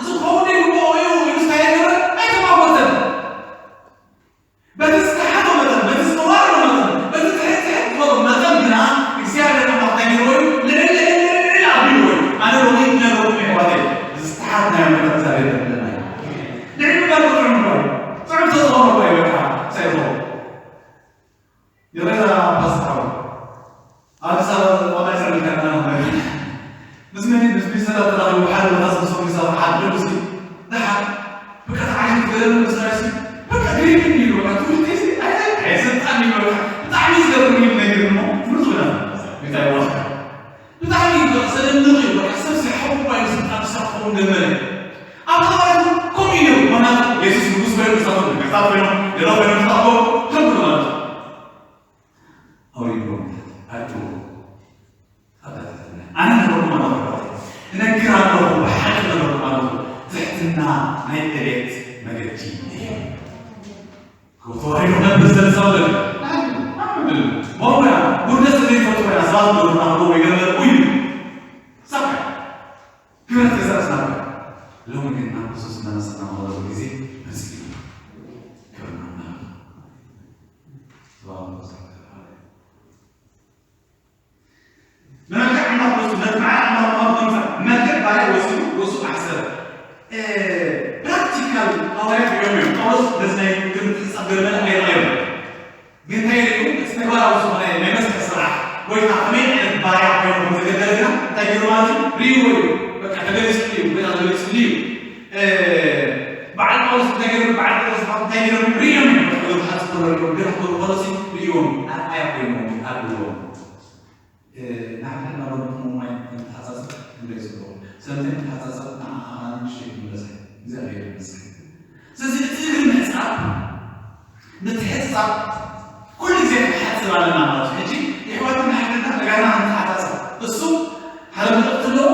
ዝኸውን ይግብኦ እዩ ኢሉ ስታይ ገበር ኣይተማጎተን። በቲ ዝተሓቶ መጠን፣ በቲ ዝተዋረዶ መጠን፣ በቲ ትሕት ትሕት ዝበሎ መጠን ግና እግዚኣብሔር ኣምላኽ እንታይ ገይርዎ እዩ? ልዕል ልዕል ልዕል ኣቢልዎ እዩ። ኣነ ሎሚ ክነግረኩም የሕዋተይ፣ ዝተሓትናዮ መጠን እግዚኣብሔር ከብለና እዩ። ልዕል ምባል ጥዑም እኮ እዩ። ጥዑም ተዝኾነ እኮ እዩ በቃ ሳይኾ። የረዳ ፓስታው ኣብ ኣዲስ ኣበባ ወጣ ይሰብል ከና ምስ መን ምስ ሚኒስተር ተራኺቡ ሓደ ቦታ ስብሰባ ሚኒስተር ሓደ ደርሲ ደሓር በቃ ተዓይኑ ገለ ምስራሲ በቃ ግሪክ የሚሉ በቃ ትውልድ ሲ ኣይሰጣን ይበቃ ብጣዕሚ ዝገርም እዩ ነገር ነው ትምህርት ብላ እንታይ ወስካ ብጣዕሚ በቃ ዘደንቕ እዩ በቃ ሰብ ሲሓቡ ባይ ስልጣን ሰብኮ እንደመለ ኣብ ተባረቱ ኮሚኒው መናት የሱስ ንጉስ ኮይኑ ሳቶ ከሳብ ኮይኖም ገለ ኮይኖም ሳቶ ተብሉ ማለት ኣውሪድዎም ኣድዎ ኣዳታትና ኣነ ነገርኩም ኣለኹ ኣሕዋተይ እነግር ኣለኹ ብሓቂ ነገርኩም ኣለኹ ትሕትና ናይ ዕቤት መገዲ እዩ ተዋሂዶ ነብር ዘልሳው ዘለ ሞያ ጉርደስ ዘይፈቱ ኮይና ሰባት ነገሩና ክብሎ ይገበር እዩ ሳካ ክብረት ገዛእ ስናበ ሎሚ ግን ናብ ክርስቶስ እናመሰና መለሉ ግዜ መፅእ ክብርና መልክዕ ዓምላኽ ወሱ ነቲ መዓል ዓምላኽ ምዃኑ ከምፃእ መልክዕ ባርያ ወሲዱ ርእሱ ኣሕሰረ። ፕራክቲካል ሃዋርያት ሪኦም እዮም። ጳውሎስ ነዚ ናይ ግርምቲ ሕሳብ ገለመለ ኣይረኣዮም። ግን እንታይ ሪኡ? እቲ ተግባራዊ ዝኾነ ናይ መስርሕ ስራሕ ጎይታ ከመይ ዓይነት ባርያ ኮይኑ ከም ዘገለገለ ግና እንታይ ገይሩ ማለት እዩ? ርእይዎ እዩ። በቃ ተገሊፅሉ እዩ። ጎይታ ተገሊፅሉ እዩ። በዓል ጳውሎስ እንታይ ገይሩ? በዓል ጴጥሮስ እንታይ ገይሮም? ርእዮም እዮም። በቃ ሓፂ ተበሪሮም ግራ ክገብሩ ከለሲ ርእይዎም ኣርኣያ ኮይኖም ኣለዎም። ንሓድሕድና በብኹም ማይ ንተሓጻጸብ ክንደይ ጽቡቕ። ስለምንታይ ንተሓጻጸብ ንዓኻ ንእሽተይ ክንበዝሕ እግዚኣብሔር ይመስገን። ስለዚ እቲ እግሪ ምሕጻብ ምትሕጽጻብ ኩሉ ግዜ ክንሓጽብ ኣለና ማለት እዩ። ሕጂ የሕዋትን ንሓድሕድና እጋርና ክንተሓጻጸብ እሱ ሓደ መልእኽቲ ኣለዎ።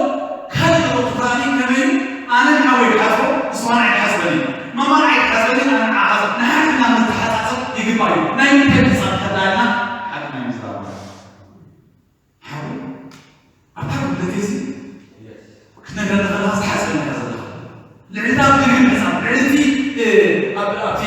ካልእ መልእኽቲ ከኣ ከመይ እዩ ኣነ ንሓወይ ክሓጽቦ ንሱ ንዓይ ክሓጽበኒ ማማ ንዓይ ክሓጽበኒ ኣነ ንዓኻ ንሓድሕድና ክንተሓጻጸብ ይግባእ እዩ። ናይ ምንታይ ምሕጻብ ተላልና ሓድሕድና ምሕጻብ ማለት እዩ። ሓው ኣብታ ጉድለተይ እዚ ክትነግረኒ ከለኻ ዝሓዝበኒ ኢኻ ዘለኻ። ልዕሊ እታ ብድግሪ ምሕጻብ፣ ልዕሊ እቲ ኣብቲ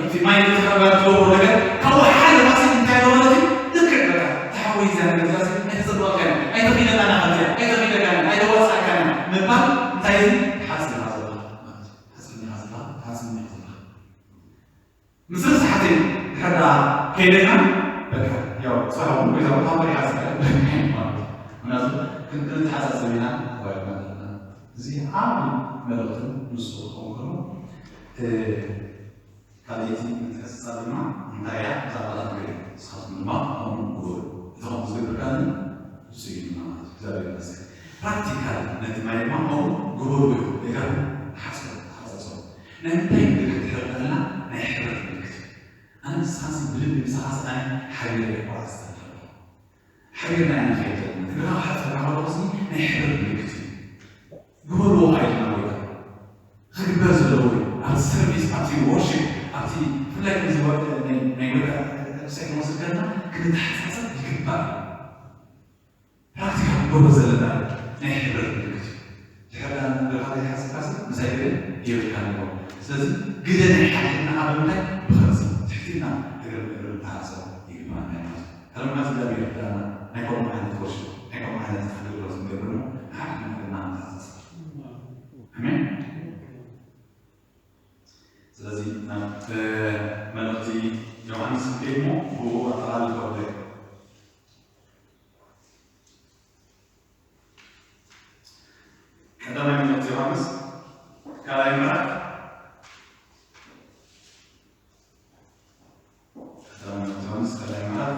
ኣብቲ ማይ ተኸባ ትገብሮ ነገር ካብኡ ሓደ ራሲ እንታይ ኣሎ ማለት እዩ? ልክዕ በቃ እቲ ሓወይ እዚኣ ነገር እዚኣ ኣይተጸበቐካን ኣይተኺለካን ኢኻ እዚኣ ኣይተኺለካን ኣይተዋጽኣካን ምባል እንታይ እዩ? ሓዝበኒ ኢኻ ዘለኻ ማለት እዩ። ሓዝበኒ ኢኻ ዘለኻ፣ ሓዝበኒ ኢኻ ዘለኻ። ምስ ርስሓተይ ድሕር ደኣ ከይደና በቃ ያው ጽባሕ እውን ወይ ዛው ታምር ይሓስብ ማለት ምክንያቱ ክንተሓሳሰብ ኢና ተባሂልና ዘለና እዚ ዓቢ መልእኽቱ ንሱ ክኸውን ከሎ ካልኣይቲ ምትሕስሳብ ድማ እንታይ እያ እዛ ቃላት ገለ ንስኻትኩም ድማ ከምኡ ግበሩ እቲ ከምኡ ዝገብር ካኒ ንሱ እዩ ድማ ማለት እዩ እግዚኣብሔር ይመስገን ፕራክቲካል ነቲ ማይ ድማ ከምኡ ግበሩ እዩ ደጋግሙ ተሓስቡ ተሓሳሰቡ ናይ ምንታይ ምልክት ይረዳልና? ናይ ሕብረት ምልክት እዩ። ኣነ ንስኻሲ ብልቢ ምሳኻሲ ኣነ ሓቢረ እየ ክጓዓዝ ዝደሊ ዘለኹ። ሓቢርና ኢና ንኸይድ ዘለና። እግርኻ ክሓጽብ ከሎ ሲ ናይ ሕብረት ምልክት እዩ። ግበርዎ ከኣ ኢልና ጎይታ። ክግበር ዘለዎ እዩ። ኣብቲ ሰርቪስ፣ ኣብቲ ዎርሺፕ፣ ኣብቲ ብፍላይ ከምዚ ወርቂ ናይ ናይ ጎይታ ርእሰይ ክንወስድ ከለና ክንተሓሳሰብ ይግባእ እዩ። ፕራክቲካል ክንገብሮ ዘለና ናይ ሕብረት ምልክት እዩ። ድሕር ዳ ንብርካ ዘይሓስብካሲ ምሳይ ግን የብልካን ይኮ ስለዚ ግደ ናይ ሓድሕድና ኣብ ምንታይ ብኸምዚ ትሕትና እግር እግር ንተሓሰብ ይግባና ማለት እዩ። ከለምና እግዚኣብሔር ዳና ናይ ከምኡ ዓይነት ወርሽ ናይ ከምኡ ዓይነት ኣገልግሎት ንገብር ሞ ንሓድሕድና እግርና ንተሓሳሰብ ኣሜን። ስለዚ ናብ መልእኽቲ ዮሃንስ ክንከይድ ሞ ብኡ ኣጠቓልል ከብደ ቀዳማይ መልእኽቲ ዮሃንስ ካልኣይ ምዕራፍ ቀዳማይ መልእኽቲ ዮሃንስ ካልኣይ ምዕራፍ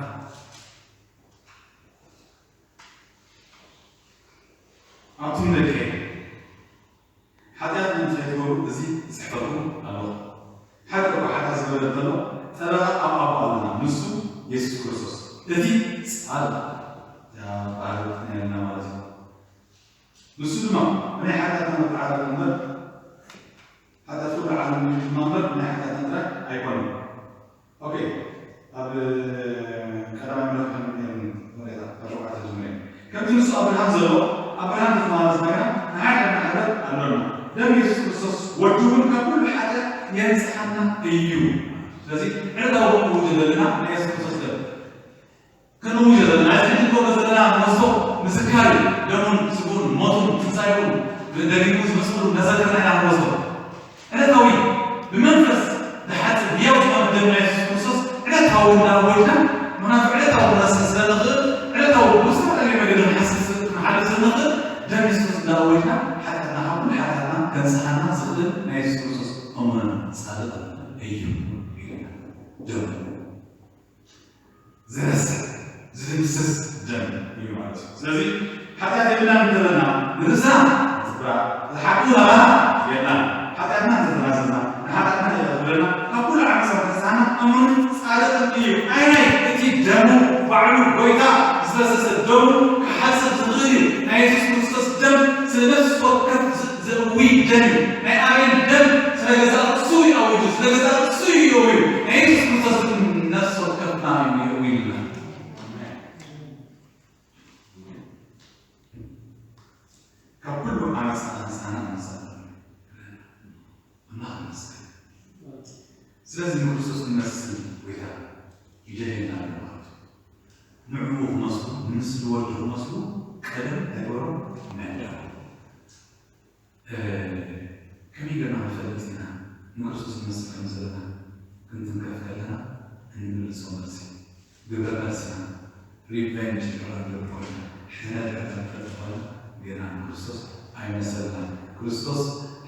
ኣቱም ደቀይ ሓጢኣት ንምንታይ ትገብሩ እዚ እጽሕፈልኩም ኣለኹ። ሓደ እኳ ሓጢኣት ዝገበረ እንተሎ ጠበቓ ኣብ ኣቦ ኣለና፣ ንሱ የሱስ ክርስቶስ እቲ ጻድቕ እያ ባህርት ነርና ማለት እዩ። ንሱ ድማ ናይ ሓጢኣትና መተዓረቂ እምበር ሓጢኣት ኩሉ ዓለም ድማ እምበር ናይ ሓጢኣትና ጥራይ ኣይኮነን። ኦኬ፣ ኣብ ቀዳማይ ምዕራፍ ከም ነርና ወሬታ ካብ ሸውዓተ ጀምረ ከምቲ ንሱ ኣብርሃም ዘሎ ኣብርሃም ዝተማሃረ ዝነበረ ንሓደ ማሕበር ኣሎና። ደም የሱስ ክርስቶስ ወዱ እውን ካብ ኩሉ ሓጢኣት የንጽሓና እዩ። ስለዚ ዕለታዊ እውን ንውጀ ዘለና ናይ የሱስ ክርስቶስ ደም ክንውጀ ዘለና ናይ ዝሕጂ ንገብሮ ዘለና ንወስዶ ምዝካር እዩ። ደሙን ስግኡን ሞቱን ትንሳኤኡን ደጊሙ ዝመፅሉ እናዘከርና ኢና ንወስዶ። ዕለታዊ ብመንፈስ ዝሓፅብ ህያው ዝኾነ ደም ናይ የሱስ ክርስቶስ ዕለታዊ እንዳወጅና ምክንያቱ ዕለታዊ ክነስእ ስለ ንኽእል ዕለታዊ ብዝተፈላለየ መገዲ ክንሓስብ ክንሓልፍ ስለ ንኽእል ደም የሱስ እንዳወጅና ሓጢኣትና ካብ ኩሉ ሓጢኣትና ከንፅሓና ዝኽእል ናይ የሱስ ክርስቶስ እሙንን ፃድቕን እዩ። ደም ዝረስዕ ዝድምስስ ደም እዩ ማለት እዩ። ስለዚ ሓጢኣት የብልናን እንተበልና ንርእስና ንፍራ፣ ዝሓቁ ናባና የብልናን። ሓጢኣትና እንተተናዘዝና ንሓጢኣትና ይቕረ ክብለና ካብ ኩሉ ዓመፃ ከንጽሓና እሙንን ጻድቕን እዩ። ኣየናይ? እቲ ደሙ ባዕሉ ጎይታ ዝፈሰሰ ደሙ ክሓጽብ ዝኽእል እዩ። ናይ የሱስ ክርስቶስ ደም ስለ ነፍሲ ወከፍ ዝ- ዘእዊ ደም እዩ። ናይ ኣቤል ደም ስለ ገዛእ ርእሱ እዩ ኣዊጁ፣ ስለ ገዛእ ርእሱ እዩ የእውዩ። ናይ የሱስ ክርስቶስ ግን ነፍሲ ወከፍና እዩ የእውዩልና። ካብ ኩሉ ዓመፃ ኣንፃና ኣንፃ ኣምላኽ ይመስገን። ስለዚ ንክርስቶስ ክመስል ጎይታ ይደልየና ኣሎ ማለት እዩ። ንዕኡ ክመስሉ፣ ንምስሊ ወልዱ ክመስሉ ቀደም እንታይ ገበሩ? መደቡ። ከመይ ጌርና ክንፈልጥ ኢና ንክርስቶስ ንመስል ከም ዘለና? ክንትንከፍ ከለና እንምልሶ መልሲ ግብረ መልስና ሪቨንጅ ንርኢ እንድሕር ኮይና፣ ሕነ እንድሕር ንፈልጥ ኮይና፣ ግና ንክርስቶስ ኣይመሰልናን። ክርስቶስ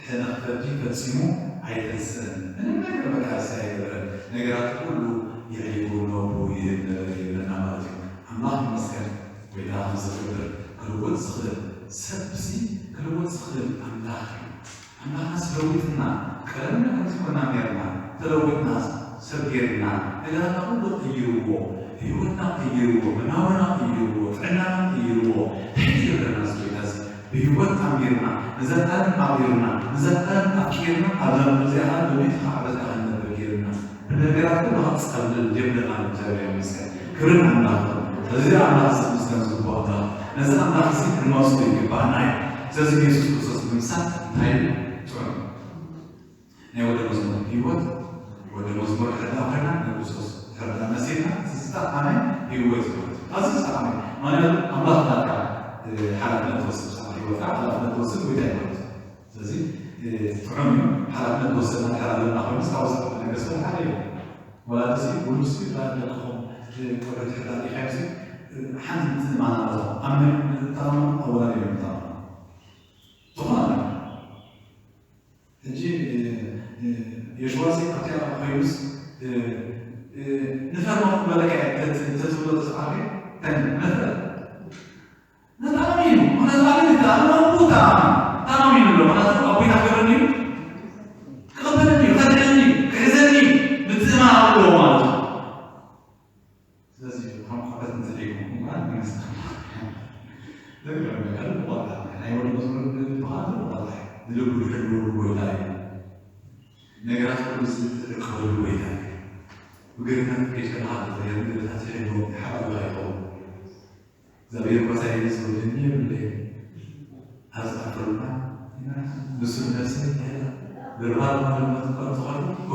ሕነ ክፈዲ ፈጺሙ ኣይተንስእን። ምንም ነገር መቃለሲ ኣይገበረን። ነገራት ኩሉ የዕሊቡ ነቡ ይህብ ነበረ ይብለና ማለት እዩ። ኣምላኽ ይመስገን። ጎይታ ንዝኽብር ክልውጥ ዝኽእል ሰብሲ ክልውጥ ዝኽእል ኣምላኽ እዩ። ኣምላኽናስ ለዊጥና ቀደምና ከምዚ ኮና ኔርና ተለዊጥና ሰብ ጌርና ነገራትና ኩሉ ቀይርዎ፣ ህይወትና ቀይርዎ፣ መናውርና ቀይርዎ፣ ጥዕናና ቀይርዎ። እንታይ ይገብረና እዚ ጎይታ እዚ? ብህይወት ኣንቢርና ንዘለኣለም ኣቕሪርና ንዘለኣለም ኣፍቂርና ኣብዛ ምድሪ እዚኣ ከዓ በቤትካ ዓበትካ ክንነብር ጌርና። ብነገራት ኩሉ ክንጸልል ጀምርና። እግዚኣብሔር ይመስገን። ክብሪ ንኣምላኽ ይኹን። እዚ ኣምላኽ እዚ ምስጋና ዝግብኦ ኣምላኽ። ነዚ ኣምላኽ እዚ ክንመልሶ ይግባኣና እዩ። ስለዚ ንየሱስ ክርስቶስ ምምሳል እንታይ እዩ? ጥዑም ናይ ወደ መዝሙር ህይወት ወደ መዝሙር ድሕር ደኣ ኮይና ንክርስቶስ ድሕር ደኣ መሲልና እዚ ዝጠዓመ ህይወት እዩ ማለት እዩ። ኣዚ ዝጠዓመ ማለት ኣምላኽ ናትካ ሓላፍነት ትወስድ ብዛዕባ ህይወትካ ሓላፍነት ትወስድ ጎይታ እዩ ማለት እዩ። ስለዚ ጥዑም እዩ። ሓላፍነት ዝወሰድና ድሕር ኣለና ኮይኑ እስካብ ወሰድኩ ነገር ስለ ሓደ እዩ። ወላዲ ሲ ውሉድ ሲ ዳ ደቅኹም ቆልዑ ድሕር ዳ ዲኻ ሲ ሓንቲ ምትእማን ኣለኹም ኣብ መን ተኣማመኑ ኣብ ወላዲ እዮም ተኣማመኑ ዝኾነ ነገር ሕጂ የሽዋሲ ኣብቲኣ ኮይኑስ ንፈርሞ ክበለካ ተትብሎ ተስዓፊ ተን መፍረ ነታሚ እዩ። ምክንያቱ ኣነ ተኣማመን ተኣማመን ተኣማመን ኣሎ። ምክንያቱ ኣቦይ ናፍረኒ እዩ ክቕበለኒ እዩ ከድሕነኒ እዩ ክሕዘኒ እዩ ምትእማን ኣለዎ ማለት እዩ። ስለዚ እቶም ቆለት እንተደይኮንኩም ከኣ ንመንግስቲ ኣምላኽ ነግረና ካልእ ብቆልዓ ናይ ወዲ መዝሙር ዝበሃል ዘሎ ቆልዓ እዩ። ንልቡ ዝሕልወሉ ጎይታ እዩ። ነገራት ኩሉ ዝዕቀበሉ ጎይታ እዩ። ብግርነት ከይከልካ ተዘየር ንግርታት ይሕልዎ ሓላዊ ኣይኸውን። እግዚኣብሔር ጎይታ እዩ ዝወደኒ የብለይ። ኣብ ዝኣፈሩና ንሱ ነፍሲ ይሕላ። ብርባር ማለት መትኳር ዝኾነ ክፉ